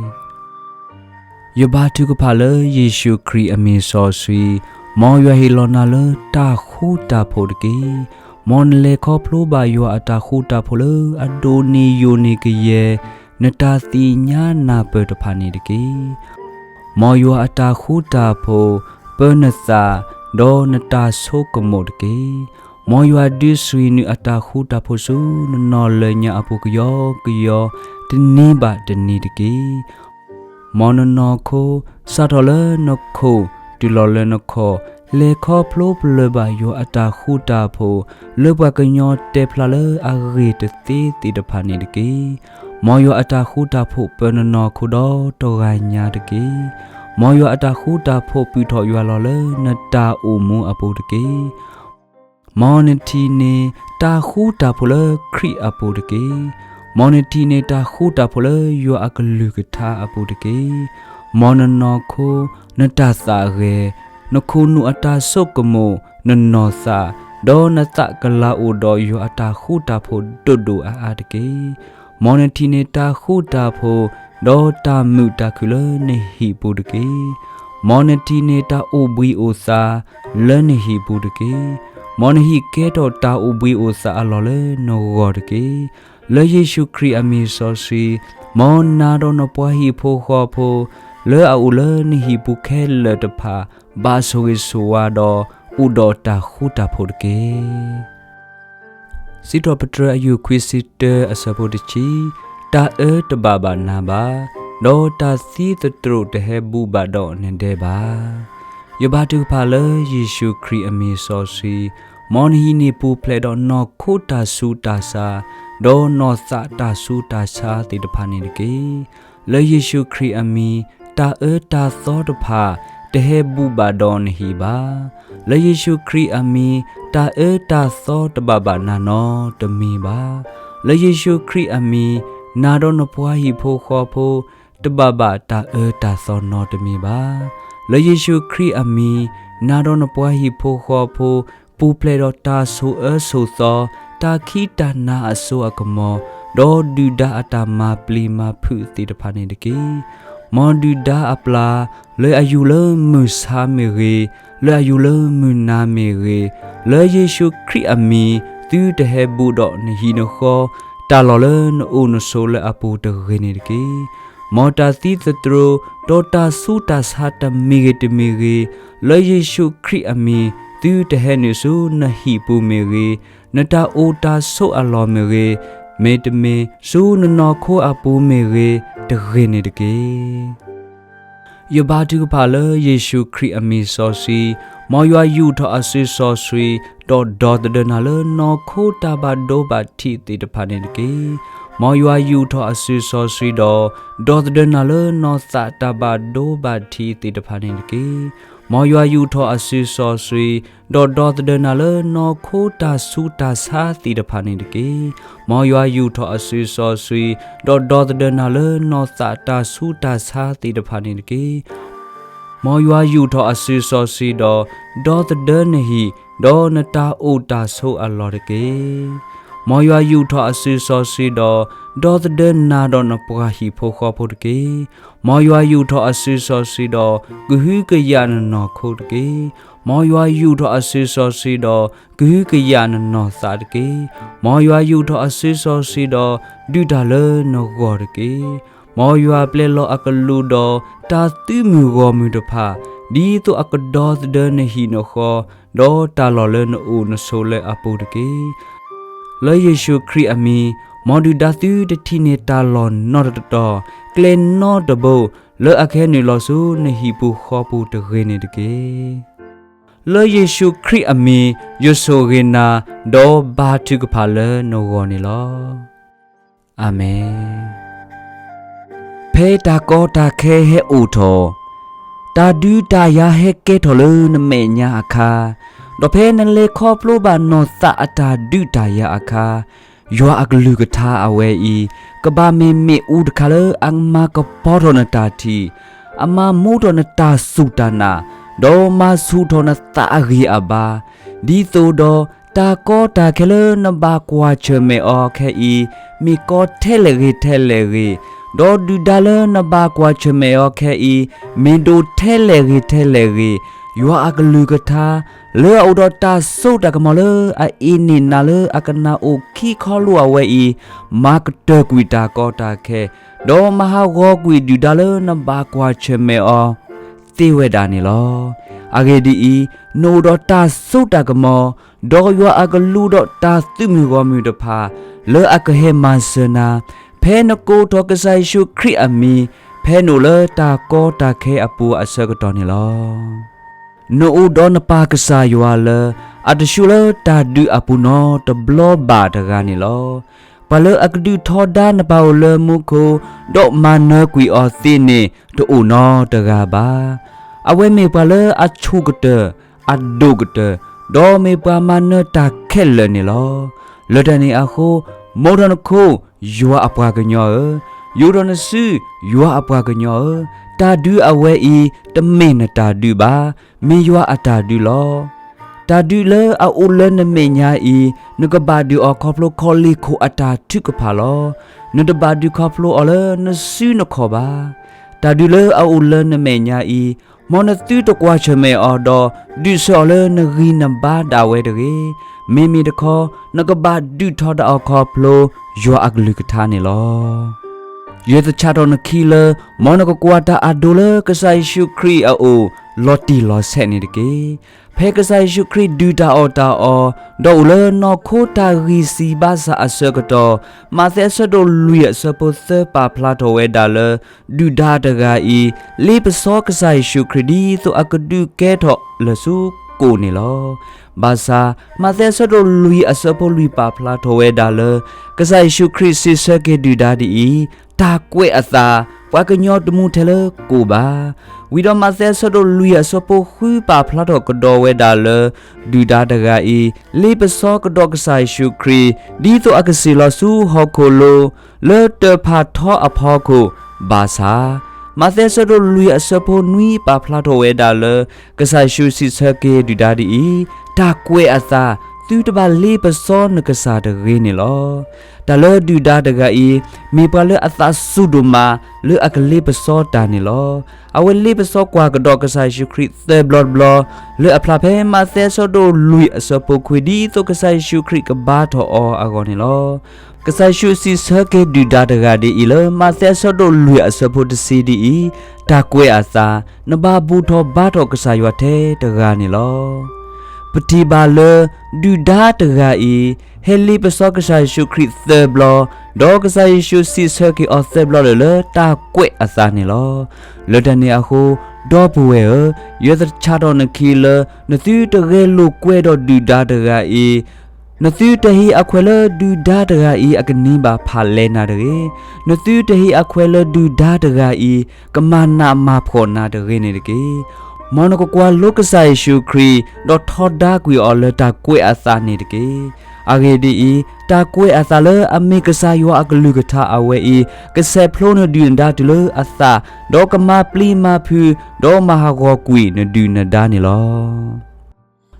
ယဘါထုကဖၣ်လၢယ့ၣ်ၡူးခရံာ်အမံၤစီဆှံ, မ်ယွၤဟ့ၣ်လီၤနၤလၢတၢ်ဃူတၢ်ဖိးတက့ၢ်. မ်နလဲၤခီဖျိဘၣ်ယွၤအတၢ်ဃူတၢ်ဖိးလၢအဒိၣ်န့ၢ်ယိာ်န့ၢ်ကယဲၢ် နတၢ်သ့ၣ်ညါနၢ်ပၢၢ်တဖၣ်န့ၣ်တက့ၢ်. မ်ယွၤအတၢ်ဃူတၢ်ဖိးပၢနသး, ဒီးနတၢ်ဆိကမိၣ်တက့ၢ်. မ်ယွၤဒုးဆှံးနုာ်အတၢ်ဃူတၢ်ဖိးဆူနနီၢ်လၢညါအပူၤကယီကယီ, တနံၤဘၣ်တနံၤတက့ၢ်. မ်နနီၢ်ခိစးထီၣ်လၢနခိၣ်တုၤလီၤလၢနခီၣ်, လဲၤခီဖျိပလၢၢ်ဘၣ်ယွၤအတၢ်ဃူတၢ်ဖိး, လၢပှၤကညီတဲဖျါလၢအဂ့ၢ်တသ့သ့ၣ်တဖၣ်န့ၣ်တက့ၢ်. မ်ယွၤအတၢ်ဃူတၢ်ဖိးပၢနနီၢ်ခိဒီးတဂၤညါတက့ၢ်. မ်ယွၤအတၢ်ဃူတၢ်ဖိးပုၢ်ထီၣ်ယွၤလီၤလၢနတၢ်အိၣ်မူအပူၤတက့ၢ်. မ်နထံၣ်န့ၢ်တၢ်ဃူတၢ်ဖိးလၢခရံာ်အပူၤတက့ၢ်. မ်နထံၣ်န့ၢ်တၢ်ဃူတၢ်ဖိးလၢယွၤအကလုၢ်ကထါအပူၤတက့ၢ်. မ်နနီၢ်ခိ, နတၢ်သးဂဲၤ, နခိၣ်နူာ်အတၢ်ဆိကမိၣ်, နနီၢ်သး, ဒီးနသးကလၤအိၣ်ဒီးယွၤအတၢ်ဃူတၢ်ဖိးဒိၣ်ဒိၣ်အါအါတက့ၢ်. မ်နထံၣ်န့ၢ်တၢ်ဃူတၢ်ဖိး, ဒီးတၢ်မုာ်တၢ်ခုၣ်လၢနဟံၣ်ပူၤတက့ၢ်. မ်နထံၣ်န့ၢ်တၢ်အိၣ်ဘှံးအိၣ်သါလၢနဟံၣ်ပူၤတက့ၢ်. မ်နဟံၣ်ကဲထီၣ်တၢ်အိၣ်ဘှံးအိၣ်သါအလီၢ်လၢနဂီၢ်တက့ၢ်. လၢယ့ၣ်ၡူးခရံာ်အမံၤစီဆှံ, မ်နၤဒီးနပှၤဟံၣ်ဖိဃီဖိ, လၢအအိၣ်လၢနဟံၣ်ပူၤခဲလၢာ်တဖၣ်, ဘၣ်ဆိၣ်ဂ့ၤဆိၣ်ဝါဒီးအိၣ်ဒီးတၢ်ဃူတၢ်ဖိးတက့ၢ်. စံးထီၣ်ပတြၢၤအယူၢ်ခွံဆံတၢအဆၢဖိတဆံ, တၢ်အၢတဘၣ်ဘၣ်နၤဘၣ်, ဒီးတၢ်သံသတြိာ်တဟဲဘူးဘၣ်ဒီးနဒဲဘၣ်. ယဘါထုကဖၣ်လၢယ့ၣ်ၡူးခရံာ်အမံၤစီဆှံ, မ်နဟံးန့ၢ်ပူၤဖျဲးဒီးနီၢ်ခိတၢ်ဆူးတၢ်ဆါ, ဒီးနီၢ်သးတၢ်ဆူးတၢ်ဆါသ့ၣ်တဖၣ်န့ၣ်တက့ၢ်. လၢယ့ၣ်ၡူးခရံာ်အမံၤ, တၢ်အၢတၢ်သီတဖၣ်, တဟဲဘူးဘၣ်ဒီးနဟံၣ်ဘၣ်. လၢယ့ၣ်ၡူးခရံာ်အမံၤ, တၢ်အၢတၢ်သီတဘၣ်ဘၣ်နၤနီတမံၤဘၣ်. လၢယ့ၣ်ၡူးခရံာ်အမံၤ, နၤဒီးနပှၤဟံၣ်ဖိဃီဖိ, တဘၣ်ဘၣ်တၢ်အၢတၢ်သီနီတမံၤဘၣ်. လၢယ့ၣ်ၡူးခရံာ်အမံၤ, နၤဒီးနပှၤဟံၣ်ဖိဃီဖိ, ပူၤဖျဲးဒီးတၢ်ဆိၣ်အၢဆိၣ်သီ, တၢ်ခံးတၢ်နၤအစိအကမီၤ, ဒီးဒုၣ်ဒါအတၢ်မၤပျံၤမၤဖုးသ့ၣ်တဖၣ်န့ၣ်တက့ၢ်. မ်ဒုၣ်ဒါအပျၢ်, လၢအယူၢ်လၢမုၢ်ဆါမ့ၢ်ဂ့ၤ, လၢအယူၢ်လၢမုၢ်နၤမ့ၢ်ဂ့ၤ, လၢယ့ၣ်ၡူးခရံာ်အမံၤ, သုတဟဲဘူးဒီးနဟံၣ်နဃီ, တၢ်လီၢ်လၢနအိၣ်နဆိးလၢအပူၤတဂ့ၤန့ၣ်တက့ၢ်. မ်တၢ်သံသတြိာ်, ဒီးတၢ်ဆူးတၢ်ဆါတမံၤဂ့ၤတမံၤဂ့ၤ, လၢယ့ၣ်ၡူးခရံာ်အမံၤ, သုတဟဲနုာ်ဆူနဟံၣ်ပူၤမ့ၢ်ဂ့ၤ, နတၢ်အိၣ်တၢ်ဆိးအလီၢ်မ့ၢ်ဂ့ၤ, မ့တမ့ၢ်ဆူနနီၢ်ခိအပူၤမ့ၢ်ဂ့ၤ, တဂ့ၤန့ၣ်တက့ၢ်. ယဘါထုကဖၣ်လၢယ့ၣ်ၡူးခရံာ်အမံၤစီဆှံ, မ်ယွၤယူာ်ထီၣ်အစုစီဆှံ, ဒီးဒီသဒၢနၤလၢနီၢ်ခိတၢ်ဘၣ်ဒိဘၣ်ထံးသ့ၣ်တဖၣ်န့ၣ်တက့ၢ်. မ်ယွၤယူာ်ထီၣ်အစုစီဆှံဒီး, ဒီသဒၢနၤလၢနီၢ်သးတၢ်ဘၣ်ဒိဘၣ်ထံးသ့ၣ်တဖၣ်န့ၣ်တက့ၢ်. မ်ယွၤယူာ်ထီၣ်အစုစီဆှံ, ဒီးဒီသဒၢနၤလၢနီၢ်ခိတၢ်ဆူးတၢ်ဆါသ့ၣ်တဖၣ်န့ၣ်တက့ၢ်. မ်ယွၤယူာ်ထီၣ်အစုစီဆှံ, ဒီးဒီသဒၢနၤလၢနီၢ်သးတၢ်ဆူးတၢ်ဆါသ့ၣ်တဖၣ်န့ၣ်တက့ၢ်. မ်ယွၤယူာ်ထီၣ်အစုစီဆှံဒီး, ဒီသဒၢနဟံၣ်, ဒီးနတၢ်အိၣ်တၢ်ဆိးအလီၢ်တက့ၢ်. မ်ယွၤယူာ်ထီၣ်အစုစီဆှံဒီး, ဒီသဒၢနၤဒီးနပှၤဟံၣ်ဖိဃီဖိတက့ၢ်. မ်ယွၤယူာ်ထီၣ်အစုစီဆှံဒီး, ကဟုကယာ်နနီၢ်ခိတက့ၢ်. မ်ယွၤယူာ်ထီၣ်အစုစီဆှံဒီး, ကဟုကယာ်နနီၢ်သးတက့ၢ်. မ်ယွၤယူာ်ထီၣ်အစုစီဆှံဒီး, ဒုးတၢ်လၢနဂီၢ်တက့ၢ်. မ်ယွၤပျဲလီၤအကလူးဒီးတၢ်သုးမုၢ်ဂီၢ်မုၢ်တဖၣ်, ဒ်သိးအကဒီသဒၢနဟံၣ်နဃီ, ဒီးတၢ်လီၢ်လၢနအိၣ်နဆိးလၢအပူၤတက့ၢ်. လၢယ့ၣ်ၡူးခရံာ်အမံၤ, မ်ဒုၣ်ဒါသုတထံၣ်န့ၢ်တၢ်လီၢ်နီတတီၤ, ကျဲနီတဘိ, လၢအကဟဲနုာ်လီၤဆူနဟံၣ်ပူၤဃီပူၤတဂ့ၤန့ၣ်တက့ၢ်. လၢယ့ၣ်ၡူးခရံာ်အမံၤ, ယဆိၣ်ဂ့ၤနၤ, ဒီးဘါထုကဖၣ်လၢနဂီၢ်န့ၣ်လီၤ. အၤမ့ၣ်. ဖဲတၢ်ကီတၢ်ခဲဟဲအိၣ်ထီၣ်, တၢ်ဒုးတၢ်ယၤဟဲကဲထီၣ်လၢနမဲာ်ညါအခါ, ဒီးဖဲနလဲၤခီဖျိဘၣ်နီၢ်သးအတၢ်ဒုးတၢ်ယၤအခါ, ယွၤအကလုၢ်ကထါအဝဲအံၤ ကဘၣ်မ့ၢ်မ့ၣ်အူတခါလၢအမၤကပီၤထီၣ်နတၢ်ထံၣ်, အမၤမူထီၣ်နတၢ်စူၢ်တၢ်နာ်, ဒီးမၤဆူၣ်ထီၣ်နသးအဂံၢ်အဘါ, ဒ်သိးဒီးတၢ်ကီတၢ်ခဲလၢနဘၣ်ကွၢ်ဆၢၣ်မဲာ်အီၤခဲအံၤ မ့ၢ်ကီထဲလဲၣ်ဂ့ၤထဲလဲၣ်ဂ့ၤ, ဒီးဒုၣ်ဒါလၢနဘၣ်ကွၢ်ဆၢၣ်မဲာ်အီၤခဲအံၤ မ့ၢ်ဒိၣ်ထဲလဲၣ်ဂ့ၤထဲလဲၣ်ဂ့ၤ, ယွၤအကလုၢ်ကထါ လၢအအိၣ်ဒီးတၢ်စိတၢ်ကမီၤလၢအအ့ၣ်န့ၢ်နၤလၢအကနၣ်အိၣ်ခံခီလိာ်အဝဲအံၤ, မၤကတၢၢ်ကွံာ်တၢ်ကီတၢ်ခဲ, ဒီးမၤဟးဂီၤကွံာ်ဒုၣ်ဒါလၢနဘၣ်ကွၢ်ဆၢၣ်မဲာ်အီၤ သ့ဝဲဒၣ်န့ၣ်လီၤ. အဂ့ၢ်ဒ်အံၤ, နအိၣ်ဒီးတၢ်စိတၢ်ကမီၤ, ဒီးယွၤအကလူးဒီးတၢ်သုးမုၢ်ဂီၢ်မုၢ်တဖၣ် လၢအကဟဲမၤစၢၤနၤ, ဖဲနကိးထီၣ်ကစၢ်ယ့ၣ်ၡူးခရံာ်အမံၤ, ဖဲနအိၣ်လၢတၢ်ကီတၢ်ခဲအပူၤအဆၢကတီၢ်န့ၣ်လီၤ. နအိၣ်ဒီးနပၢ်ကစၢ်ယွၤလၢ အတဆူၣ်လၢတၢ်ဒုးအပူၤနီတဘျီဘၣ်တဂၤန့ၣ်လီၤ. ပှၤလၢအကဒုးထီဒါနပၢ်အိၣ်လၢမူခိၣ်, ဒီးမၤနၢၤကွံာ်အီၤသ့န့ၣ် တအိၣ်နီတဂၤဘၣ်. အဝဲမ့ၢ်ပှၤလၢအဆူၣ်ကတၢၢ်, အဒိၣ်ကတၢၢ်, ဒီးမ့ၢ်ပှၤမၤနၢၤတၢ်ခဲလၢာ်န့ၣ်လီၤ. လၢတၢ်န့ၣ်အဃိ, မိၢ်ထီၣ်နခိၣ်, ယွၤအပှၤကညီဧၢ, ယိးထီၣ်နစု, ယွၤအပှၤကညီဧၢ, တၢ်ဒုးအဝဲအံၤ တမ့ၢ်နတၢ်ဒုးဘၣ်, မ့ၢ်ယွၤအတၢ်ဒုးလီၤ. တၢ်ဒုးလၢအအိၣ်လၢနမဲာ်ညါအံၤ, နကဘၣ်ဒုးအီၤခီဖျိခီၣ်လ့ၢ်ခိၣ်အတၢ်ထုကဖၣ်လီၤ. နတဘၣ်ဒုးခီဖျိအီၤလၢနစုနခီၣ်ဘၣ်. တၢ်ဒုးလၢအအိၣ်လၢနမဲာ်ညါအံၤ, မ်နသုတကွၢ်ဆၢၣ်မဲာ်အီၤဒီး ဒုးဆၢအီၤလၢနဂံၢ်နဘါဒၣ်ဝဲတဂ့ၤ. မ့မ့ၢ်တခီ, နကဘၣ်ဒုးထီဒါအီၤခီဖျိ ယွၤအကလုၢ်ကထါန့ၣ်လီၤ. ယသဆၣ်ထီၣ်နခံလၢ မ်နကကွၢ်တၢ်အဒိလၢကစၢ်ယ့ၣ်ၡူးခရံာ်အအိၣ် လီၤတံၢ်လီၤဆဲးန့ၣ်တက့ၢ်. ဖဲကစၢ်ယ့ၣ်ၡူးခရံာ်ဒုးတၢ်အီၣ်တၢ်အီ, ဒီးအိၣ်လၢနီၢ်ခိတၢ်ဂံၢ်စၢ်ဘါစၢ်အဆၢကတီၢ်, မးသဲအဆၢဒိၣ်လွံၢ်အဆၢဖိသၢပာ်ဖျါထီၣ်ဝဲဒၣ်လၢ ဒုၣ်ဒါတဂၤအံၤ လ့ပစီကစၢ်ယ့ၣ်ၡူးခရံာ် ဒ်သိးအကဒုးကဲထီၣ်လၢာ်ဆူကိၣ်န့ၣ်လီၤ. ဘၣ်ဆၣ်, မးသဲအဆၢဒိၣ်လွံၢ်အဆၢဖိလွံၢ်ပာ်ဖျါထီၣ်ဝဲဒၣ်လၢ ကစၢ်ယ့ၣ်ၡူးခရံာ်စံးဆၢက့ၤဒုၣ်ဒါဒ်အံၤ, တၢ်ကွဲးအသး, ပှၤကညီတမူထဲလၢကိၣ်ဘၣ်. ဝံၤဒီးမးသဲအဆၢဒိၣ်လွံၢ်အဆၢဖိဃုပာ်ဖျါထီၣ်ကဒီးဝဲဒၣ်လၢ ဒုၣ်ဒါတဂၤအံၤ လ့ပစီကဒီးကစၢ်ယ့ၣ်ၡူးခရံာ် ဒ်သိးအကစ့ၢ်လီၤဆူဟီၣ်ခိၣ်လိၤ လၢတၢၢ်ဖးထီအဖီခိၣ်, ဘၣ်ဆၣ်, မးသဲအဆၢဒိၣ်လွံၢ်အဆၢဖိနွံပာ်ဖျါထီၣ်ဝဲဒၣ်လၢ ကစၢ်ယ့ၣ်ၡူးစံးဆၢက့ၤဒုၣ်ဒါဒ်အံၤ, တၢ်ကွဲးအသး, သုတဘၣ်လ့ပစီနကစၢ်တဂ့ၤန့ၣ်လီၤ. တၢ်လၢဒုၣ်ဒါတဂၤအံၤ မ့ၢ်ပှၤလၢအသးစူၤဒိၣ်မး လၢအကလ့ပစီတၢ်န့ၣ်လီၤ. အဝဲလ့ပစီကွၢ်ကဒီးကစၢ်ယ့ၣ်ၡူးခရံာ်သၢဘျီတဘျီ, လၢအဖျါဖဲမးသဲအဆၢဒိၣ်လွံၢ်အဆၢဖိခွံ ဒ်သိးကစၢ်ယ့ၣ်ၡူးခရံာ်ကဘါထီၣ်အီၤအဂီၢ်န့ၣ်လီၤ. ကစၢ်ယ့ၣ်ၡူးစံးဆၢက့ၤဒုၣ်ဒါတဂၤဒ်အံၤလၢ မးသဲအဆၢဒိၣ်လွံၢ်အဆၢဖိတဆံဒ်အံၤ, တၢ်ကွဲးအသး, နဘၣ်ဘူၣ်ထီၣ်ဘါထီၣ်ကစၢ်ယွၤထဲတဂၤန့ၣ်လီၤ. ပထံၣ်ဘၣ်လၢ ဒုၣ်ဒါတဂၤအံၤ ဟဲလ့ပစီကစၢ်ယ့ၣ်ၡူးခရံာ်သၢဘျီ, ဒီးကစၢ်ယ့ၣ်ၡူးစံးဆၢက့ၤအီၤသၢဘျီလၢ်လၢတၢ်ကွဲးအသးန့ၣ်လီၤ. လၢတၢ်န့ၣ်အဃိ, ဒီပုၢ်ဝဲၢ်ဧၢ, ယသဆၣ်ထီၣ်နခံလၢ နသုတဂဲၤလိာ်ကွဲဒီးဒုၣ်ဒါတဂၤအံၤ, နသုတဟ့ၣ်အခွဲးလၢဒုၣ်ဒါတဂၤအံၤအကနံၤဘၣ်ဖးလဲနၤတဂ့ၤ, နသုတဟ့ၣ်အခွဲးလၢဒုၣ်ဒါတဂၤအံၤ ကမၤနးမၤဖှီၣ်နၤတဂ့ၤန့ၣ်တက့ၢ်. မ်နကကွၢ်လိကစၢ်ယ့ၣ်ၡူးခရံာ် ဒီးထီဒါကွံာ်အီၤလၢတၢ်ကွဲးအသးန့ၣ်တက့ၢ်. အဂ့ၢ်ဒ်အံၤ, တၢ်ကွဲးအသးလၢအမ့ၢ်ကစၢ်ယွၤအကလုၢ်ကထါအဝဲအံၤ ကဆဲးဖျိနဒုၣ်နဒါတုၤလၢအသး, ဒီးကမၤပျံၤမၤဖုး, ဒီးမၤဟးဂီၤကွံာ်နဒုၣ်နဒါန့ၣ်လီၤ.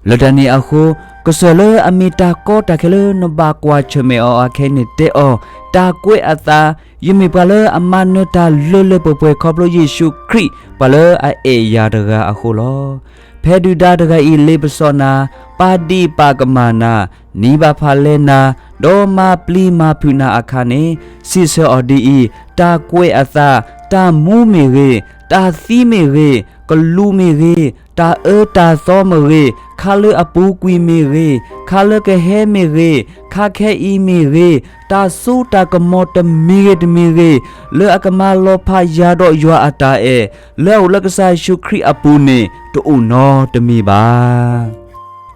လၢတၢ်န့ၣ်အဃိ, ကစၢ်လၢအမ့ၢ်တၢ်ကီတၢ်ခဲလၢနဘၣ်ကွၢ်ဆၢၣ်မဲာ်အီၤအခဲအံၤန့ၣ်တဲအီၤ, တၢ်ကွဲးအသး, ယမ့ၢ်ပှၤလၢအမၤနၢၤတၢ်လၢလၢပှဲၤပှဲၤခီဖျိယ့ၣ်ၡူးခရံာ် ပှၤလၢအအဲၣ်ယၤတဂၤအဃိလီၤ. ဖဲဒုၣ်ဒါတဂၤအံၤလ့ပစီနၤ, ပာ်ဒ့ၣ်ပာ်ကမၣ်နၤ, နံၤဘၣ်ဖးလဲနၤ, ဒီးမၤပျံၤမၤဖုးနၤအခါန့ၣ်, စံးဆၢအီၤဒ်အံၤ, တၢ်ကွဲးအသး, တၢ်မူမ့ၢ်ဂ့ၤ, တၢ်သံမ့ၢ်ဂ့ၤ, ကလူးမ့ၢ်ဂ့ၤ, တၢ်အၢတၢ်သီမ့ၢ်ဂ့ၤ, ခါလၢအပူၤကွံာ်မ့ၢ်ဂ့ၤ, ခါလၢကဟဲမ့ၢ်ဂ့ၤ, ခါခဲအံၤမ့ၢ်ဂ့ၤ, တၢ်စိတၢ်ကမီၤတမံၤဂ့ၤတမံၤဂ့ၤ, လၢအကမၤလီၤဖးယၤဒီးယွၤအတၢ်အဲၣ်, လၢအအိၣ်လၢကစၢ်ယ့ၣ်ၡူးခရံာ်အပူၤန့ၣ် တအိၣ်နီတမံၤဘၣ်.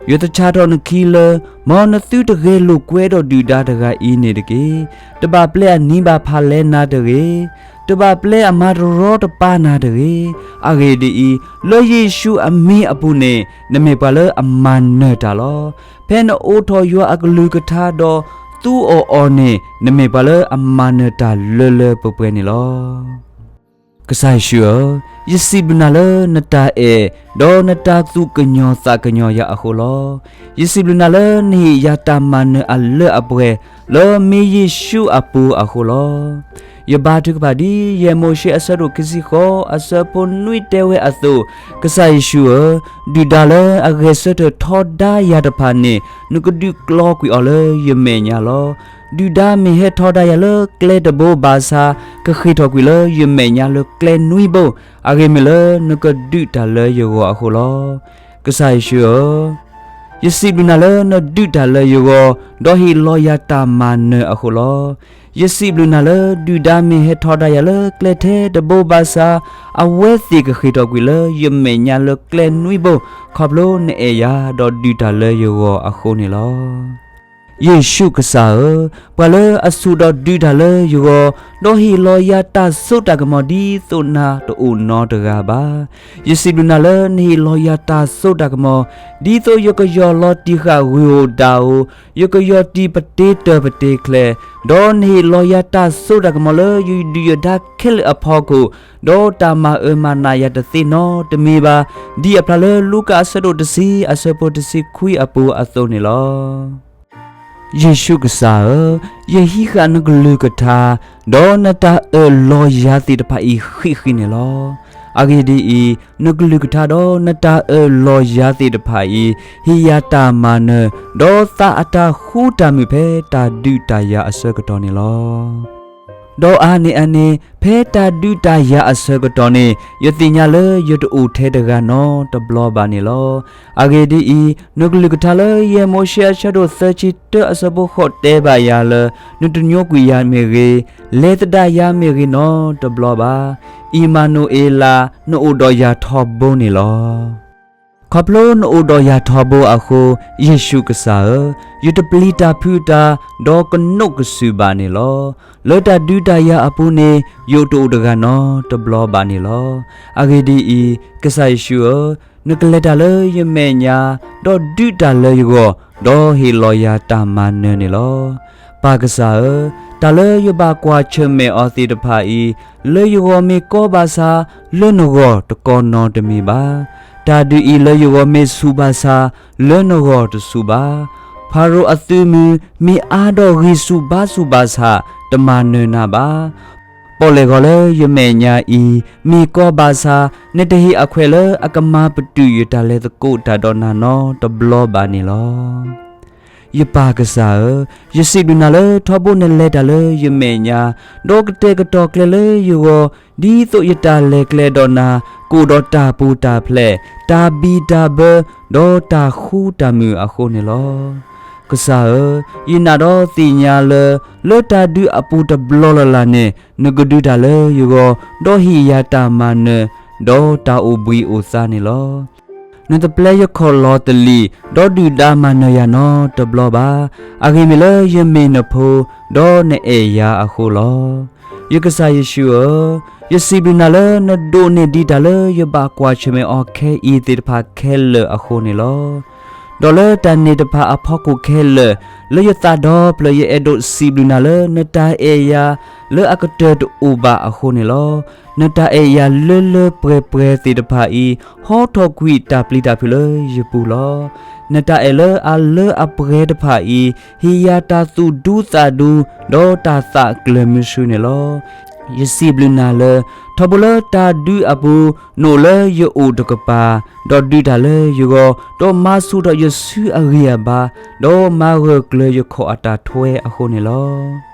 ယသဆၣ်ထီၣ်နခံလၢ မ်နသုတဂဲၤလိာ်ကွဲဒီးဒုၣ်ဒါတဂၤအံၤန့ၣ်တက့ၢ်. တဘၣ်ပျဲအနံၤဘၣ်ဖးလဲနၤတဂ့ၤ. တဘၣ်ပျဲအမၤတရီတပါနၤတဂ့ၤ. အဂ့ၢ်ဒ်အံၤ, လၢယ့ၣ်ၡူးအမံၤအပူၤန့ၣ် နမ့ၢ်ပှၤလၢအမၤနၢၤတၢ်လီၤ. ဖဲနအိးထီၣ်ယွၤအကလုၢ်ကထါဒီး သူအီၤအီၤန့ၣ် နမ့ၢ်ပှၤလၢအမၤနၢၤတၢ်လၢလၢပှဲၤပှဲၤန့ၣ်လီၤ. ကစၢ်ယ့ၣ်ၡူးဧၢ, ယစံးဘျုးနၤလၢနတၢ်အဲၣ်, ဒီးနတၢ်သူၣ်ကညီၤသးကညီၤယၤအဃိလီၤ. ယစံးဘျုးနၤလၢနဟ့ၣ်ယၤတၢ်မၤနၢၤအလၢအပှဲၤ လၢမ့ၢ်ယ့ၣ်ၡူးအပူၤအဃိလီၤ. ယဘါထုကဖၣ်ဒ် ယဲၢ်မိၤၡ့အဆၢဒိၣ်ခံဆံဃိး အဆၢဖိနွံတဲဝဲအသိး, ကစၢ်ယ့ၣ်ၡူးဧၢ, ဒုၣ်ဒါလၢအဂဲၤဆၢထၢၣ်ထီဒါယၤတဖၣ်န့ၣ် နကဒုးကျီကွံာ်အီၤလၢယမဲာ်ညါလီၤ. ဒုၣ်ဒါမ့ၢ်ဟဲထီဒါယၤလၢကျဲတဘိဘၣ်ဆၣ်, ကဃ့ၢ်ထီၣ်ကွံာ်လၢယမဲာ်ညါလၢကျဲနွံဘိ, အဂ့ၢ်မ့ၢ်လၢနကဒုးတၢ်လၢယဂီၢ်အဃိလီၤ. ကစၢ်ယ့ၣ်ၡူးဧၢ, ယစံးဘျုးနၤလၢနဒုးတၢ်လၢယဂီၢ်, ဒီးဟ့ၣ်လီၤယၤတၢ်မၤနၢၤအဃိလီၤ. ယစံးဘျုးနၤလၢ ဒုၣ်ဒါမ့ၢ်ဟဲထီဒါယၤလၢကျဲထဲတဘိဘၣ်ဆၣ်, အဝဲသ့ၣ်ကဃ့ၢ်ထီၣ်ကွံာ်လၢယမဲာ်ညါလၢကျဲနွံဘိ, ခီဖျိနအဲၣ်ယၤဒီးဒုးတၢ်လၢယဂီၢ်အဃိန့ၣ်လီၤ. ယ့ၣ်ၡူးကစၢ်ဧၢ, ပှၤလၢအဆူၣ်ဒီးဒုးတၢ်လၢယဂီၢ်, ဒီးဟ့ၣ်လီၤယၤတၢ်စိတၢ်ကမီၤဒ်သိးနၤတအိၣ်နီတဂၤဘၣ်. ယစံးဘျုးနၤလၢနဟ့ၣ်လီၤယၤတၢ်စိတၢ်ကမီၤ, ဒ်သိးယကယီၢ်လီၤတံၢ်ဃာ်ဂုၢ်ဧိၤဒၣ်ဧိၤ, ယကယီၢ်တံၢ်ပတ့တၢၢ်ပတ့ချဲး, ဒီးနဟ့ၣ်လီၤယၤတၢ်စိတၢ်ကမီၤလၢယဒုးယဒါခဲလၢာ်အဖီခိၣ်, ဒီးတၢ်မၤအၢမၤနးယၤတသ့နီတမံၤဘၣ်, ဒ်အဖျါလၢလူၤကၣ်အဆၢဒိၣ်တဆံ အဆၢဖိတဆံခွံအပူၤအသိးန့ၣ်လီၤ. ယ့ၣ်ၡူးကစၢ်ဧၢ, ယဟံးဃာ်နကလုၢ်ကထါ, ဒီးနတၢ်အၢၣ်လီၤယၤသ့ၣ်တဖၣ်အံၤဃံးဃံးန့ၣ်လီၤ. အဂ့ၢ်ဒ်အံၤ, နကလုၢ်ကထါဒီးနတၢ်အၢၣ်လီၤယၤသ့ၣ်တဖၣ်အံၤ, ဟ့ၣ်ယၤတၢ်မၤနၢၤ, ဒီးသးအတၢ်ဃူတၢ်မုာ်ဖဲတၢ်ဒုးတၢ်ယၤအဆၢကတီၢ်န့ၣ်လီၤ. ဒီးအါန့ၢ်အန့ၣ်, ဖဲတၢ်ဒုးတၢ်ယၤအဆၢကတီၢ်န့ၣ်, ယသ့ၣ်ညါလၢယတအိၣ်ထဲတဂၤနီတဘျီဘၣ်န့ၣ်လီၤ. အဂ့ၢ်ဒ်အံၤ, နကလုၢ်ကထါလၢယဲၢ်မိၤၡ့အဆၢဒိၣ်သၢဆံတၢ အဆၢဖိဃိးတဲဘၣ်ယၤလၢ, နတညိကွံာ်ယၤမ့ၢ်ဂ့ၤ, လဲၤသဒၣ်ယၤမ့ၢ်ဂ့ၤနီတဘျီဘၣ်. အံၣ်မၤနူၤအ့လး, နအိၣ်ဒီးယၤထီဘိန့ၣ်လီၤ. ခီဖျိနအိၣ်ဒီးယၤထီဘိအဃိ, ယ့ၣ်ၡူးကစၢ်ဧၢ, ယတပျံၤတၢ်ဖုးတၢ်, ဒီးကနိးကစုာ်ဘၣ်န့ၣ်လီၤ. လၢတၢ်ဒုးတၢ်ယၤအပူၤန့ၣ်, ယတအိၣ်တဂၤနီတဘျီဘၣ်န့ၣ်လီၤ. အဂ့ၢ်ဒ်အံၤ, ကစၢ်ယ့ၣ်ၡူးဧၢ, နကလဲၤတၢ်လၢယမဲာ်ညါ, ဒီးဒုးတၢ်လၢယဂီၢ်, ဒီးဟ့ၣ်လီၤယၤတၢ်မၤနၢၤန့ၣ်လီၤ. ပၢ်ကစၢ်ဧၢ, တၢ်လၢယဘၣ်ကွၢ်ဆၢၣ်မဲာ်အီၤသ့ၣ်တဖၣ်အံၤ, လၢယဂီၢ်မ့ၢ်ကီဘၣ်ဆၣ်, လၢနဂီၢ်တကီနီတမံၤဘၣ်. တၢ်ဒုးအံၤလၢယဂီၢ်မ့ၢ်ဆူၣ်ဘၣ်ဆၣ်, လၢနဂီၢ်တဆူၣ်ဘၣ်. ဖၤရိၤအသုးမုၢ်မ့ၢ်အါဒီးဂံၢ်ဆူၣ်ဘါဆူၣ်ဘၣ်ဆၣ်, တမၤနၢၤနၤဘၣ်. ပီၣ်လဲၣ်ဂီၤလၢယမဲာ်ညါအံၤ, မ့ၢ်ကီဘၣ်ဆၣ်, နတဟ့ၣ်အခွဲးလၢအကမၤပတုာ်ယတၢ်လဲၤသကိးတၢ်ဒီးနၤနီတဘျီဘၣ်န့ၣ်လီၤ. ယပၢ်ကစၢ်ဧၢ, ယစံးဘျုးနၤလၢထီဘိနလဲၤတၢ်လၢယမဲာ်ညါ, ဒီးကတဲာ်ကတီၤကျဲလၢယဂီၢ်, ဒ်သိးယတၢ်လဲၤကျဲဒီးနၤ, ကအိၣ်ဒီးတၢ်ပူၤတၢ်ဖျဲး, တၢ်ဘံၣ်တၢ်ဘၢ, ဒီးတၢ်ဃူတၢ်မုာ်အဃိန့ၣ်လီၤ. ကစၢ်ဧၢ, ယနာ်ဒီးသ့ၣ်ညါလၢ, လၢတၢ်ဒုးအပူၤတဘျီလၢ်လၢ်န့ၣ်, နကဒုးတၢ်လၢယဂီၢ်, ဒီးဟ့ၣ်ယၤတၢ်မၤနၢၤ, ဒီးတၢ်အိၣ်ဘှံးအိၣ်သါန့ၣ်လီၤ. နတပျဲယခီၣ်လီၤတလံာ်, ဒီးဒုၣ်ဒါမၤနၢၤယၤနီတဘျီဘၣ်. အဂ့ၢ်မ့ၢ်လၢယမ့ၢ်နဖိ, ဒီးနအဲၣ်ယၤအဃိလီၤ. ယကစၢ်ယ့ၣ်ၡူးဧၢ, ယစံးဘျုးနၤလၢနဒိးန့ၢ်ဒံးတၢ်လၢယဘၣ်ကွၢ်ဆၢၣ်မဲာ်အီၤခဲအံၤသ့ၣ်တဖၣ်ခဲလၢာ်အဃိန့ၣ်လီၤ. ဒီးလၢတၢ်န့ၣ်တဖၣ်အဖီခိၣ်ခဲလၢာ်, လၢယသးဒီဖျၢၣ်ယအဲၣ်ဒိးစံးဘျုးနၤလၢနတၢ်အဲၣ်ယၤလၢအကတၢၢ်တအိၣ်ဘၣ်အဃိန့ၣ်လီၤ. နတၢ်အဲၣ်ယၤလၢလၢပှဲၤပှဲၤသ့ၣ်တဖၣ်အံၤ, ဟီထီၣ်ကွံာ်တၢ်ပျံၤတၢ်ဖုးလၢယပူၤလီၤ. နတၢ်အဲၣ်လၢအလၢအပှဲၤတဖၣ်အံၤ, ဟ့ၣ်ယၤတၢ်သူၣ်ဒူသးဒူ, ဒီးတၢ်သးကျၢၤမုဆူန့ၣ်လီၤ. ယစံးဘျုးနၤလၢ, ထီဘိလၢတၢ်ဒုးအပူၤ, နအိၣ်လၢယအိၣ်တကပၤ, ဒီးဒုးတၢ်လၢယဂီၢ်, ဒီးမၤဆူၣ်ထီၣ်ယစုအဂံၢ်အဘါ, ဒီးမၤဂၢၢ်ကျၢၤယခီၣ်အတၢ်ထွဲအဃိန့ၣ်လီၤ.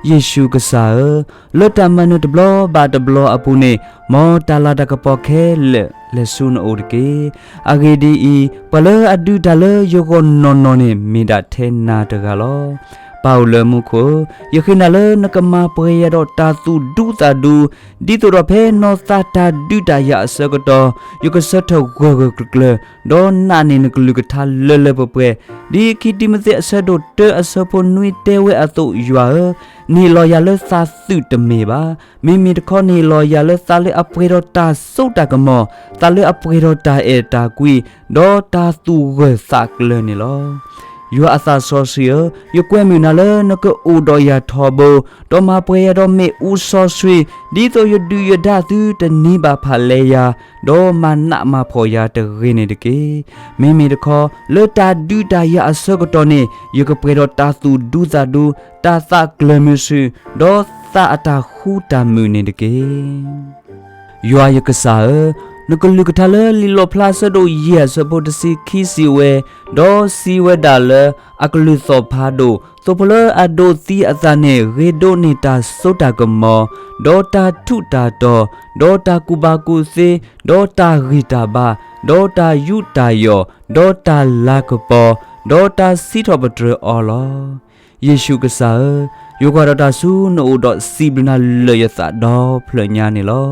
ယ့ၣ်ၡူးကစၢ်ဧၢ, လၢတၢ်မၤနၢၤတဘျီဘၣ်တဘျီအပူၤန့ၣ်, မ်တၢ်လၤတၢ်ကပီၤခဲလၢာ်လဲၤဆူနအိၣ်တက့ၢ်. အဂ့ၢ်ဒ်အံၤ, ပှၤလၢအဒုးတၢ်လၢယဂီၢ်နီၢ်နီၢ်န့ၣ် မ့ၢ်ဒၣ်ထဲနၤတဂၤလီၤ. ပၢ်အိၣ်လၢမူခိၣ်ဧၢ, ယဃ့နၤလၢနကမၤပှဲၤယၤဒီးတၢ်သူၣ်ဒူသးဒူ, ဒ်သိးဒီးဖဲနီၢ်သးတၢ်ဒုးတၢ်ယၤအဆၢကတီၢ်, ယကဆၢထၢၣ်ဂၢၢ်ဂၢၢ်ကျၢၤကျၢၤ, ဒီးနာ်န့ၢ်နကလုၢ်ကထါလၢလၢပှဲၤပှဲၤ, ဒ်ခံတံၤမသ့းအဆၢဒိၣ်တၢအဆၢဖိနွံတဲဝဲအသိး, ယွၤဧၢ, နဟ့ၣ်လီၤယၤလၢသးသုးတမ့ၢ်ဘၣ်. မ့မ့ၢ်တခီနဟ့ၣ်လီၤယၤလၢသးလၢအပှဲၤဒီးတၢ်စိတၢ်ကမီၤ, သးလၢအပှဲၤဒီးတၢ်အဲၣ်တၢ်ကွံ, ဒီးတၢ်သူၣ်ဂၢၢ်သးကျၢၤန့ၣ်လီၤ. ယွၤအသးစီဆှံဧၢ, ယကွဲမုာ်နၤလၢနကအိၣ်ဒီးယၤထီဘိ, ဒီးမၤပှဲၤယၤဒီးမ့ၣ်အူစီဆှံ, ဒ်သိးယဒုၣ်ယဒါသုတန့ၢ်ဘၣ်ဖးလဲယၤ, ဒီးမၤနးမၤဖှီၣ်ယၤတဂ့ၤန့ၣ်တက့ၢ်. မ့မ့ၢ်တခီ, လၢတၢ်ဒုးတၢ်ယၤအဆၢကတီၢ်န့ၣ်, ယကပှဲၤဒီးတၢ်သူၣ်ဒူသးဒူ, တၢ်သးကျၢၤမုာ်ဆူၣ်, ဒီးသးအတၢ်ဃူတၢ်မုာ်န့ၣ်တက့ၢ်. ယွၤယကစၢ်ဧၢ, နကလုၢ်ကထါလၢလံာ်လီၣ်ဖျါအဆၢဒိၣ်ယဲၢ်အဆၢဖိတဆံခံစံးဝဲ, ဒီးစံးဝဲဒၣ်လၢအကလုၢ်သီၣ်ဖးဒိၣ်, သိးဖိလၢအဒိးသံအသးန့ၣ် ဂ့ၤဒိးန့ၢ်တၢ်စိတၢ်ကမီၤ, ဒီးတၢ်ထူးတၢ်တီၤ, ဒီးတၢ်ကူၣ်ဘၣ်ကူၣ်သ့, ဒီးတၢ်ဂံၢ်တၢ်ဘါ, ဒီးတၢ်ယူးတၢ်ယီၣ်, ဒီးတၢ်လၤကပီၤ, ဒီးတၢ်စံးထီၣ်ပတြၢၤအီၤလီၤ. ယ့ၣ်ၡူးကစၢ်ဧၢ, ယကွၢ်ဒီးတၢ်ဆူနအိၣ်ဒီးစံးဘျုးနၤလၢာ်ယသးဒီဖျၢၣ်ညါန့ၣ်လီၤ.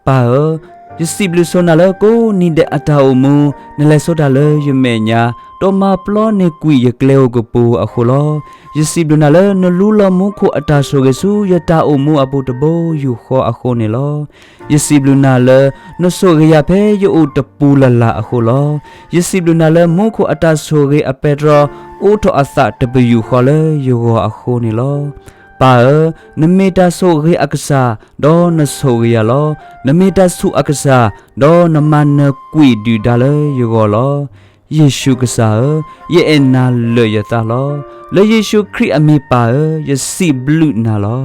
ပၢ်ဧၢ, ယစံးဘျုးဆိနၤလၢကိးနံၤဒဲးအတၢ်အိၣ်မူ, နလဲၤဆိတၢ်လၢယမဲာ်ညါ, ဒီးမၤပျီန့ၢ်ကွံာ်ယကျဲဧိၤကပူၤအဃိလီၤ. ယစံးဘျုးနၤလၢနလူလီၤမူခိၣ်အတၢ်ဆိၣ်ဂ့ၤဆူယတၢ်အိၣ်မူအပူၤတဘိယူၢ်ဃီအဃိန့ၣ်လီၤ. ယစံးဘျုးနၤလၢ နဆိၣ်ဂ့ၤယၤဖဲယအိၣ်တပူၤလၢ်လၢ်အဃိလီၤ. ယစံးဘျုးနၤလၢမူခိၣ်အတၢ်ဆိၣ်ဂ့ၤအပဲတြီ အိးထီၣ်အသးတပယူာ်ဃီလၢယဂီၢ်အဃိန့ၣ်လီၤ. ပၢ်ဧၢ, နမ့ၢ်တၢ်ဆိၣ်ဂ့ၤအကစၢ်, ဒီးနဆိၣ်ဂ့ၤယၤလီၤ. နမ့ၢ်တၢ်ဆူးအကစၢ်, ဒီးနမၤနၢၤကွံာ်ဒုၣ်ဒါလၢယဂီၢ်လီၤ. ယ့ၣ်ၡူးကစၢ်ဧၢ, ယအဲၣ်နၤလၢာ်ယသးလီၤ. လၢယ့ၣ်ၡူးခရံာ်အမံၤပၢ်ဧၢ, ယစံးဘျုးနၤလီၤ.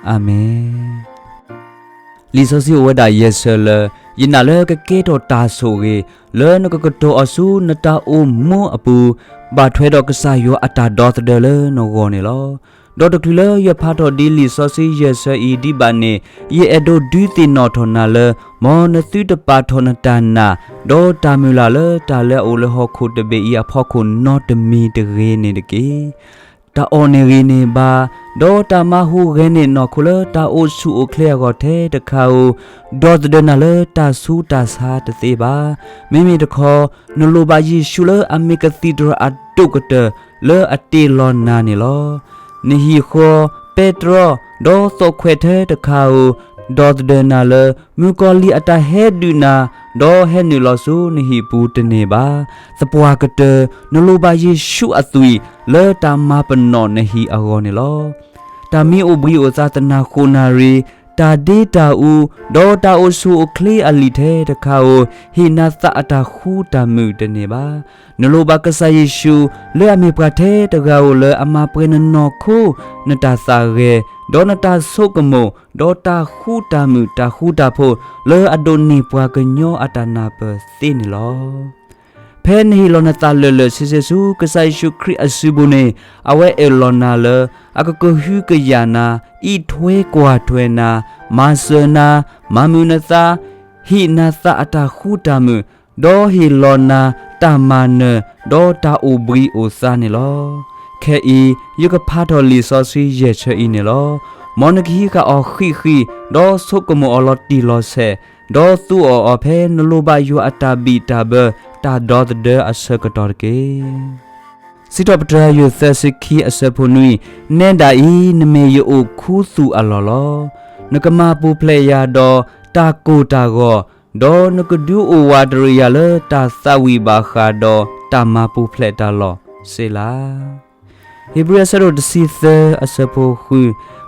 အၤမ့ၣ်. လံာ်စီဆှံအိၣ်ဝဲဒၣ်ယဲၢ်ဆၢလၢ ယနာ်လၢကကဲထီၣ်တၢ်ဆိၣ်ဂ့ၤ လၢနကကတီၤအီၤဆူနတၢ်အိၣ်မူအပူၤ, ဘၣ်ထွဲဒီးကစၢ်ယွၤအတၢ်ဒီသဒၢလၢနဂီၢ်န့ၣ်လီၤ. ဒီးတချုးလၢယဖးထီၣ်ဒ်လံာ်စီဆှံယဲၢ်ဆၢအံၤဒံးဘၣ်န့ၣ်, ယအဲၣ်ဒိးဒုးသ့ၣ်နီၣ်ထီၣ်နၤလၢ မ်နသုတပာ်ထီၣ်နတၢ်နာ်, ဒီးတၢ်မုၢ်လၢ်လၢတၢ်လၢအအိၣ်လၢဟီၣ်ခိၣ်တဘ့ၣ်အံၤအဖီခိၣ်နီတမံၤတဂ့ၤန့ၣ်တက့ၢ်. တၢ်အီၣ်န့ၢ်ဂံၢ်န့ၢ်ဘါ, ဒီးတၢ်မၤဟူးဂဲၤန့ၢ်နီၢ်ခိလၢတၢ်အိၣ်ဆူၣ်အိၣ်ချ့အဂီၢ်ထဲတခါဧိၤ, ဒီသဒၢနၤလၢတၢ်ဆူးတၢ်ဆါတသ့ဘၣ်. မ့မ့ၢ်တခီ, နလိၣ်ဘၣ်ယ့ၣ်ၡူးလၢအမ့ၢ်ကသံၣ်တြီၤအဒိၣ်ကတၢၢ်လၢအတ့လီၤနၤန့ၣ်လီၤ. နဟံၣ်ဃီ, ပဲတြီ, ဒီးသီၣ်ခွဲးထဲတခါဧိၤ, ဒီသဒၢနၤလၢ မုၣ်ကီၤလံၢ်အတၢ်ဟဲဒုးနၤ, ဒီးဟဲနုာ်လီၤဆူနဟံၣ်ပူၤတန့ၢ်ဘၣ်. သပှၢ်ကတၢၢ် နလိၣ်ဘၣ်ယ့ၣ်ၡူးအသွံၣ်လၢတၢ်မၤပနီၣ်နဟံၣ်အဂီၢ်န့ၣ်လီၤ. တၢ်မံအိၣ်ဘှံးအိၣ်သါသနၢ်ဃိးနၣ်ရံၣ်, တၢ်ဒ့တၢ်အူ, ဒီးတၢ်အိၣ်ဆူၣ်အိၣ်ချ့အလံာ်ထဲတခါဧိၤ, ဟ့ၣ်နၤသးအတၢ်ဃူတၢ်မုာ်တန့ၢ်ဘၣ်. နလိၣ်ဘၣ်ကစၢ်ယ့ၣ်ၡူးလၢအမ့ၢ်ပှၤထဲတဂၤဧိၤလၢအမၤပှဲၤနနီၢ်ခိ, နတၢ်သးဂဲၤ, ဒီးနတၢ်ဆိကမိၣ်, ဒီးတၢ်ဃူတၢ်မုာ်တၢ်ဃူတၢ်ဖိးလၢအဒိးန့ၢ်ပှၤကညီအတၢ်နၢ်ပၢၢ်သ့န့ၣ်လီၤ. ဖဲနဟ့ၣ်လီၤနသးလၢာ်လၢာ်ဆ့ဆ့ဆူကစၢ်ယ့ၣ်ၡူးခရံာ်အစုပူၤန့ၣ်, အဝဲအၢၣ်လီၤနၤလၢ အကကဟုကယာ်နၤ, အံးထွဲကွၢ်ထွဲနၤ, မၤစၢၤနၤ, မၤမုာ်နသး, ဟ့ၣ်နၤသးအတၢ်ဃူတၢ်မုာ်, ဒီးဟ့ၣ်လီၤနၤတၢ်မၤနၢၤ, ဒီးတၢ်အိၣ်ဘှံးအိၣ်သါန့ၣ်လီၤ. ခဲအံၤ ယကဖးထီၣ်လံာ်စီဆှံယဲၢ်ဆၢအံၤန့ၣ်လီၤ. မ်နကဟံးဃာ်အီၤဃံးဃံး, ဒီးဆိကမိၣ်အီၤလီၤတံၢ်လီၤဆဲး, ဒီးသူအီၤအီၤဖဲနလိၣ်ဘၣ်ယွၤအတၢ်ဘံၣ်တၢ်ဘၢ တၢ်ဒီသဒၢအဆၢကတီၢ်တက့ၢ်. စံးထီၣ်ပတြၢၤယိၤသၢဆံခံအဆၢဖိနွံ, နဲဒၣ်အံၤ နမ့ၢ်ယအိၣ်ခူသူၣ်အလီၢ်လီၤ. နကမၤပူၤဖျဲးယၤဒီးတၢ်ကိၢ်တၢ်ဂီၤ, ဒီးနကဒုးအိၣ်ဝးတရံးယၤလၢတၢ်သးဝံၣ်ဘၣ်ဃးဒီးတၢ်မၤပူၤဖျဲးတၢ်လီၢ်, စ့လၤ. ဧ့ၤဘြံၤအဆၢဒိၣ်တဆံသၢအဆၢဖိဃု,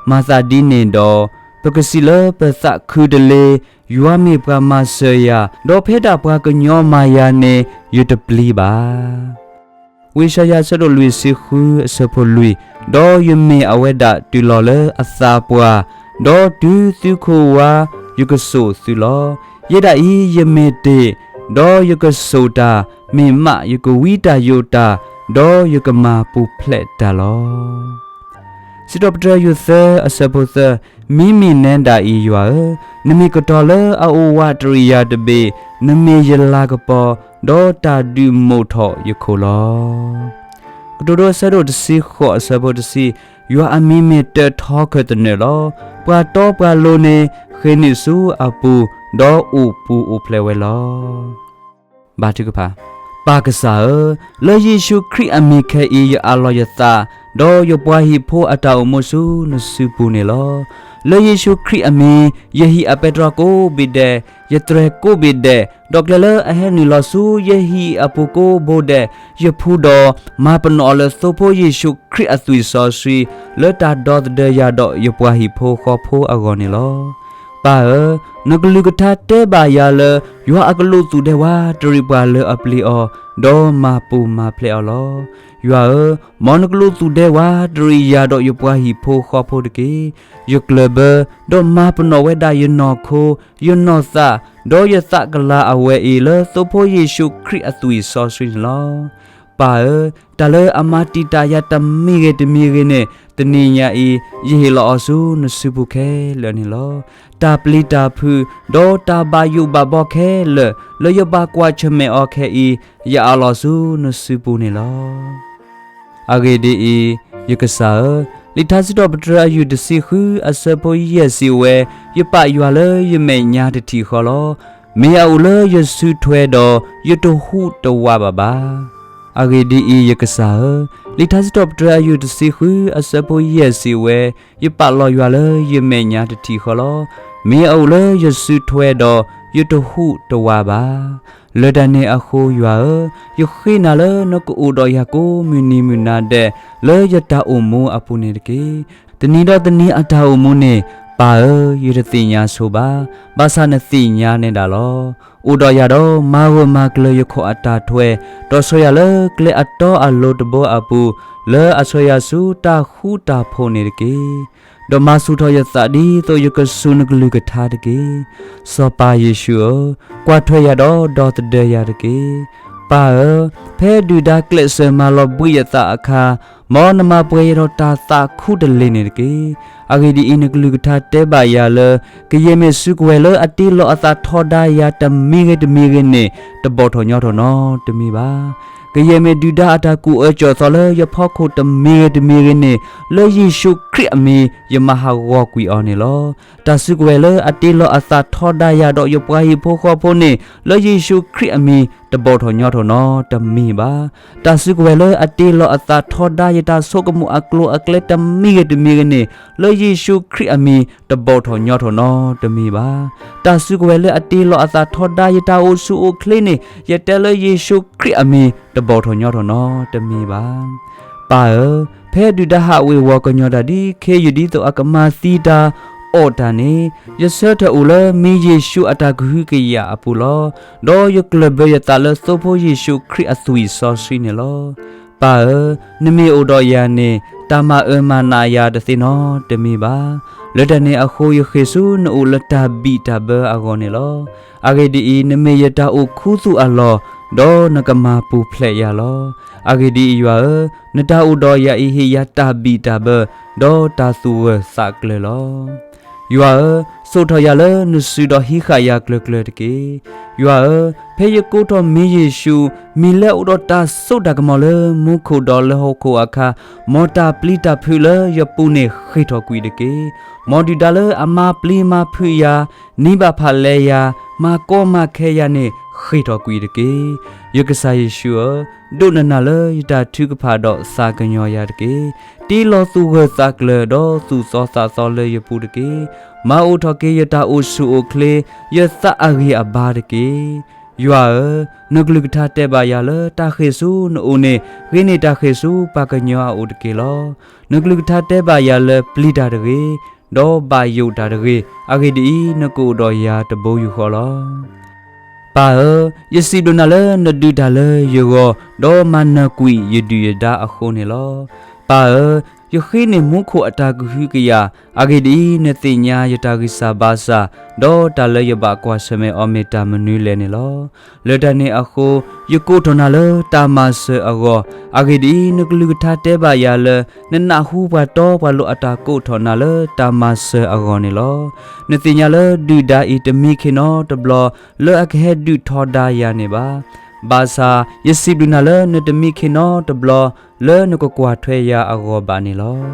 မၤသးဒ်န့ၣ်ဒီး, ပကစံးလၢပသးခုတလ့, ယွၤမ့ၢ်ပှၤမၤစၢၤယၤ, ဒီးဖဲဒၣ်ပှၤကညီမၤယၤန့ၣ် ယတပျံၤဘၣ်. ဝံယၡါယၤအဆၢဒိၣ်လွံၢ်ဆံဃုအဆၢဖိလွံၢ်, ဒီးယမ့ၢ်အဝဲဒၣ်တုၤလီၤလၢအသးပှၢ်, ဒီးတုၤသုခိၣ်ဝါယကစိာ်သုလီၤ. ယဲဒၣ်အံၤ ယမ့ၢ်တ့ၢ်, ဒီးယကစိာ်တၢ်, မ့ၢ်မးယကဝံတၢ်ယိးတၢ်, ဒီးယကမၤပူၤဖျဲးတၢ်လီၤ. စံးထီၣ်ပတြၢၤယိၤသၢအဆၢဖိသၢ, မ့မ့ၢ်နဲဒၣ်အံၤယွၤဧၢ, နမ့ၢ်ကတီၤလၢအအိၣ်ဝးတရံးယၤတဘ့ၣ်, နမ့ၢ်ယလၤကပီၤ, ဒီးတၢ်ဒုးမိာ်ထီၣ်ယခိၣ်လီၤ. ကတိၤဒိအဆၢဒိၣ်တဆံဃိးအဆၢဖိတဆံ, ယွၤအမံၤမ့ၢ်တၢၢ်ထီခၢၣ်သနၢၣ်လီၤ. ပှၤတီပှၤလိၤန့ၣ် ဃ့ၢ်နုာ်ဆူအပူၤ, ဒီးအိၣ်ပူၤအိၣ်ဖျဲးဝဲလီၤ. ဘါထုကဖၣ်. ပၢ်ကစၢ်ဧၢ, လၢယ့ၣ်ၡူးခရံာ်အမံၤခဲအံၤ ယအးလီၤယသး, ဒီးယပှၤဟံၣ်ဖိအတၢ်အိၣ်မူဆူနစုပူၤန့ၣ်လီၤ. လၢယ့ၣ်ၡူးခရံာ်အမံၤ ယဟံၣ်အပဲတြီကိးဘ့ၣ်ဒဲး, ယတြဲၤကိးဘ့ၣ်ဒဲး, ဒီးကျဲလၢအဟဲနုာ်လီၤဆူယဟံၣ်အပူၤကိးဘိဒဲး, ယဖှူဒီး မၤပနီၣ်အီၤလၢသိဖိယ့ၣ်ၡူးခရံာ်အသွံၣ်စီဆှံ, လၢတၢ်ဒီသဒၢယၤဒီးယပှၤဟံၣ်ဖိဃီဖိအဂီၢ်န့ၣ်လီၤ. ပၢ်ဧၢ, နကလုၢ်ကထါတဲဘၣ်ယၤလၢ ယွၤအကလူးသူၣ်ဒဲဝးတရံးပှၤလၢအပျံၤအီၤ, ဒီးမၤပူၤမၤဖျဲးအီၤလီၤ. ယွၤဧၢ, မ်နကလူးသူၣ်ဒဲဝးတရံးယၤဒီးယပှၤဟံၣ်ဖိဃီဖိတက့ၢ်. ယကျၢၢ်ဘၢ, ဒီးမၤပနီၣ်ဝဲဒၣ်ယနီၢ်ခိ, ယနီၢ်သး, ဒီးယသးကလၤအဝဲအံၤလၢသိဖိယ့ၣ်ၡူးခရံာ်အသွံၣ်စီဆှံန့ၣ်လီၤ. ပၢ်ဧၢ, တၢ်လၢအမၤတံာ်တာ်ယၤတမံၤဂ့ၤတမံၤဂ့ၤန့ၣ် တနံၤညါအံၤ ယဟ့ၣ်လီၤအီၤဆူနစုပူၤခဲလၢာ်န့ၣ်လီၤ. တၢ်ပျံၤတၢ်ဖုး ဒီးတၢ်ဘၣ်ယိၣ်ဘၣ်ဘီခဲလၢာ် လၢယဘၣ်ကွၢ်ဆၢၣ်မဲာ်အီၤခဲအံၤ ယအးလီၤဆူနစုပူၤန့ၣ်လီၤ. အဂ့ၢ်ဒ်အံၤ, ယကစၢ်ဧၢ, လံာ်ထါစံးထီၣ်ပတြၢၤအယုၢ်တဆံဃု အဆၢဖိယဲၢ်စံးဝဲ, ယပာ်ယွၤလၢယမဲာ်ညါတထံၣ်ဃီလီၤ. မ့ၢ်အအိၣ်လၢယစုထွဲဒီး ယတဟူးတဝးဘၣ်ဘၣ်. အဂ့ၢ်ဒ်အံၤ, ယကစၢ်ဧၢ, လံာ်ထါစံးထီၣ်ပတြၢၤအယုၢ်တဆံဃု အဆၢဖိယဲၢ်စံးဝဲ, ယပာ်လီၤယွၤလၢယမဲာ်ညါတထံၣ်ဃီလီၤ. မ့ၢ်အအိၣ်လၢယစုထွဲဒီး ယတဟူးတဝးဘၣ်. လၢတၢ်န့ၣ်အဃိယွၤဧၢ, ယဃ့နၤလၢနကအိၣ်ဒီးယၤကိးမုၢ်နံၤမုၢ်နၤဒဲး လၢယတၢ်အိၣ်မူအပူၤန့ၣ်တက့ၢ်. တနံၤဒီးတနံၤအတၢ်အိၣ်မူန့ၣ်, ပၢ်ဧၢ, ယတသ့ၣ်ညါဆိဘၣ်, ဘၣ်ဆၣ်နသ့ၣ်ညါန့ၢ်ဒၣ်လီၤ. အိၣ်ဒီးယၤဒီးမၤဂၢၢ်မၤကျၢၤယခီၣ်အတၢ်ထွဲ, ဒီးဆှၢယၤလၢကျဲအတီအလိၤတဘိအပူၤ, လၢအဆှၢယၤဆူတၢ်ဃူတၢ်ဖိးန့ၣ်တက့ၢ်. ဒီးမၤဆူၣ်ထီၣ်ယသးဒ်သိးယကစူၢ်နကလုၢ်ကထါတက့ၢ်. စီၤပၤယ့ၣ်ၡူးဧၢ, ကွၢ်ထွဲယၤဒီးဒီသဒၢယၤတက့ၢ်. ပၢ်ဧၢ, ဖဲဒုၣ်ဒါကျဲးစၢးမၤလီၤဘှံးယသးအခါ, မ်နမၤပှဲၤယၤဒီးတၢ်သးခူတလ့ၢ်န့ၣ်တက့ၢ်. အဂ့ၢ်ဒ်အံၤ, နကလုၢ်ကထါတဲဘၣ်ယၤလၢ ကယဲၢ်မ့ၢ်စုကဝဲၤလၢအတ့လီၤအသးထီဒါယၤတမံၤဂ့ၤတမံၤဂ့ၤန့ၣ် တဘီၣ်ထီၣ်ညီထီၣ်နီတမံၤဘၣ်. ကယဲၢ်မ့ၢ်ဒုၣ်ဒါအတၢ်ကူၣ်အၢကၠီၣ်သီလၢယဖီခိၣ်တမံၤဂ့ၤတမံၤဂ့ၤန့ၣ်, လၢယ့ၣ်ၡူးခရံာ်အမံၤ ယမၤဟးဂီၤကွံာ်အီၤန့ၣ်လီၤ. တၢ်စုကဝဲၤလၢအတ့လီၤအသးထီဒါယၤဒီးယပှၤဟံၣ်ဖိဃီဖိန့ၣ်, လၢယ့ၣ်ၡူးခရံာ်အမံၤ တဘီၣ်ထီၣ်ညီထီၣ်နီတမံၤဘၣ်. တၢ်စုကဝဲၤလၢအတ့လီၤအသးထီဒါယတၢ်ဆိကမိၣ်အကျိၤအကျဲတမံၤဂ့ၤတမံၤဂ့ၤန့ၣ်, လၢယ့ၣ်ၡူးခရံာ်အမံၤ တဘီၣ်ထီၣ်ညီထီၣ်နီတမံၤဘၣ်. တၢ်စုကဝဲၤလၢအတ့လီၤအသးထီဒါယတၢ်အိၣ်ဆူၣ်အိၣ်ချ့န့ၣ်, ယတဲလၢယ့ၣ်ၡူးခရံာ်အမံၤ တဘီၣ်ထီၣ်ညီထီၣ်နီတမံၤဘၣ်. ပၢ်ဧၢ, ဖဲဒုၣ်ဒါဟးဝ့ၤဝီၤကညီၤတၢ်ဒ်ခ့ယုၢ်ဒ်သိးအကမၤသံတၢ်အီၣ်တၢ်န့ၣ်, ယဆၢထၢၣ်အိၣ်လၢမံၤယ့ၣ်ၡူးအတၢ်ကဟုကယာ်အပူၤလီၤ. ဒီးယကျၢၢ်ဘၢယသးလၢသိဖိယ့ၣ်ၡူးခရံာ်အသွံၣ်စီဆှံန့ၣ်လီၤ. ပၢ်ဧၢ, နမ့ၢ်အိၣ်ဒီးယၤန့ၣ်, တၢ်မၤအၢမၤနးယၤတသ့နီတမံၤဘၣ်. လၢတၢ်န့ၣ်အဃိယဃ့ၢ်ဆူနအိၣ်လၢတၢ်ဘံၣ်တၢ်ဘၢအဂီၢ်န့ၣ်လီၤ. အဂ့ၢ်ဒ်အံၤ, နမ့ၢ်ယတၢ်အိၣ်ခူသူၣ်အလီၢ်, ဒီးနကမၤပူၤဖျဲးယၤလီၤ. အဂ့ၢ်ဒ်အံၤ, ယွၤဧၢ, နတၢ်အိၣ်ဒီးယၤအံၤဟ့ၣ်ယၤတၢ်ဘံၣ်တၢ်ဘၢ, ဒီးတၢ်သူၣ်ဂၢၢ်သးကျၢၤလီၤ. ယွၤဧၢ, စိာ်ထီၣ်ယၤလၢနစုဒီးဟံးဃာ်ယၤကျၢၤကျၢၤတက့ၢ်. ယွၤဧၢ, ဖဲယကိးထီၣ်မံၤယ့ၣ်ၡူး, မံၤလၢအိၣ်ဒီးတၢ်စိတၢ်ကမီၤလၢမူခိၣ်ဒီးလၢဟီၣ်ခိၣ်အခါ, မ်တၢ်ပျံၤတၢ်ဖုးလၢယပူၤန့ၣ်ဃ့ၢ်ထီၣ်ကွံာ်တက့ၢ်. မ်ဒုၣ်ဒါလၢအမၤပျံၤမၤဖုးယၤ, နံၤဘၣ်ဖးလဲယၤ, မၤကီမၤခဲယၤန့ၣ်ဃ့ၢ်ထီၣ်ကွံာ်တက့ၢ်. ယကစၢ်ယ့ၣ်ၡူးဧၢ, ဒိးနနၢ်လၢယတၢ်ထုကဖၣ်ဒီးသးကညီၤယၤတက့ၢ်. တ့လီၤသူၣ်ဂၢၢ်သးကျၢၤဒီးသူၣ်သီသးသီလၢယပူၤတက့ၢ်. မၤအိၣ်ထီၣ်က့ၤယတၢ်အိၣ်ဆူၣ်အိၣ်ချ့, ယသးအဂံၢ်အဘါတက့ၢ်. ယွၤဧၢ, နကလုၢ်ကထါတဲဘၣ်ယၤလၢတၢ်ဃ့ၢ်ဆူနအိၣ်န့ၣ် ဂ့ၤန့ၢ်တၢ်ဃ့ၢ်ဆူပှၤကညီအအိၣ်တက့ၢ်လီၤ. နကလုၢ်ကထါတဲဘၣ်ယၤလၢပျံၤတၢ်တဂ့ၤ, ဒီးဘၣ်ယိၣ်တၢ်တဂ့ၤ, အဂ့ၢ်ဒ်အံၤ, နကအိၣ်ဒီးယၤတဘိယူၢ်ဃီလီၤ. ပၢ်ဧၢ, ယစံးဘျုးနၤလၢနဒုးတၢ်လၢယဂီၢ်, ဒီးမၤနၢၤကွံာ်ယဒုၣ်ယဒါအဃိန့ၣ်လီၤ. ပၢ်ဧၢ, ယဃ့န့ၢ်မူခိၣ်အတၢ်ကဟုကယာ်, အဂ့ၢ်ဒ်အံၤ, နသ့ၣ်ညါယတၢ်ဂံၢ်စၢ်ဘါစၢ်, ဒီးတၢ်လၢယဘၣ်ကွၢ်ဆၢၣ်မဲာ်အီၤမ့ၢ်တၢ်မနုၤလဲၣ်န့ၣ်လီၤ. လၢတၢ်န့ၣ်အဃိ, ယကိးထီၣ်နၤလၢတၢ်မၤစၢၤအဂီၢ်, အဂ့ၢ်ဒ်အံၤ, နကလုၢ်ကထါတဲဘၣ်ယၤလၢ နနၢ်ဟူပှၤတီပှၤလိၤအတၢ်ကိးထီၣ်နၤလၢတၢ်မၤစၢၤအဂီၢ်န့ၣ်လီၤ. နသ့ၣ်ညါလၢဒုၣ်ဒါအံၤတမံခ့နီတဘျီ လၢအကဟဲဒုးထီဒါယၤန့ၣ်ဘၣ်. ဘၣ်ဆၣ်ယစံးဘျုးနၤလၢနတမံခ့နီတဘျီ လၢနကကွၢ်ထွဲယၤအဂီၢ်ဘၣ်န့ၣ်လီၤ.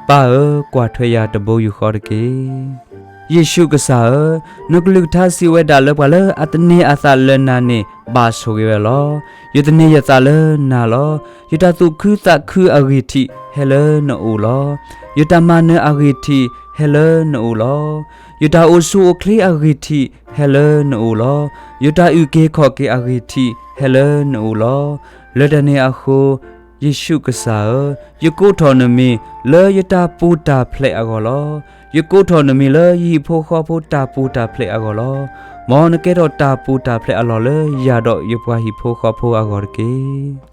ပၢ်ဧၢ, ကွၢ်ထွဲယၤတဘိယူၢ်ဃီတက့ၢ်. ယ့ၣ်ၡူးကစၢ်ဧၢ, နကလုၢ်ကထါစံးဝဲဒၣ်လၢပှၤလၢအသန့ၤအသးလၢနၤန့ၣ် ဘၣ်ဆိၣ်ဂ့ၤဝဲလီၤ. ယသန့ၤယသးလၢနၤလီၤ. ယတၢ်သူၣ်ခုသးခုအဂံၢ်ထံးဟဲလၢနအိၣ်လီၤ. ယတၢ်မၤနၢၤအဂံၢ်ထံး ဟဲလၢနအိၣ်လီၤ. ယတၢ်အိၣ်ဆူၣ်အိၣ်ချ့အဂ့ၢ်ထံး ဟဲလၢနအိၣ်လီၤ. ယတၢ်အုၣ်က့ၤခီၣ်က့ၤအဂ့ၢ်ထံး ဟဲလၢနအိၣ်လီၤ. လၢတၢ်န့ၣ်အဃိ ယ့ၣ်ၡူးကစၢ်ဧၢ, ယကိးထီၣ်နမံၤလၢယတၢ်ပူၤတၢ်ဖျဲးအဂီၢ်လီၤ. ယကိးထီၣ်နမံၤလၢယဟံၣ်ဖိဃီဖိတၢ်ပူၤတၢ်ဖျဲးအဂီၢ်လီၤ. မ်နကဲထီၣ်တၢ်ပူၤတၢ်ဖျဲးအလီၢ်လၢယၤဒီးယပှၤဟံၣ်ဖိဃီဖိအဂီၢ်တက့ၢ်.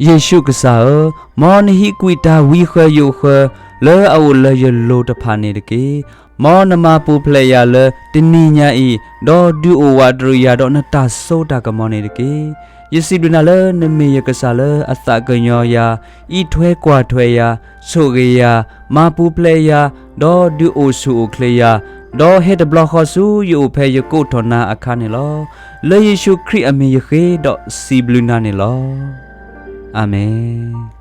ယ့ၣ်ၡူးကစၢ်ဧၢ, မ်နဟံးကွံာ်တၢ်ဝံဃၢၤယိးဃၢၤ လၢအအိၣ်လၢယလိၤတဖၣ်န့ၣ်တက့ၢ်. မ်နမၤပူၤဖျဲးယၤလၢတနံၤညါအံၤ, ဒီးဒုးအိၣ်ဝးတရံးယၤဒီးနတၢ်စိတၢ်ကမီၤန့ၣ်တက့ၢ်. ယစံးဘျုးနၤလၢနမ့ၢ်ယကစၢ်လၢအသးကညီၤယၤ, အံးထွဲကွၢ်ထွဲယၤ, ဆိၣ်ဂ့ၤယၤ, မၤပူၤဖျဲးယၤ, ဒီးဒုးအိၣ်ဆူၣ်အိၣ်ချ့ယၤ, ဒီးဟဲတဘျီဃီဆူယအိၣ်ဖဲယကိးထီၣ်နၤအခါန့ၣ်လီၤ. လၢယ့ၣ်ၡူးခရံာ်အမံၤယဃ့ဒီးစံးဘျုးနၤန့ၣ်လီၤ. အၤမ့ၣ်.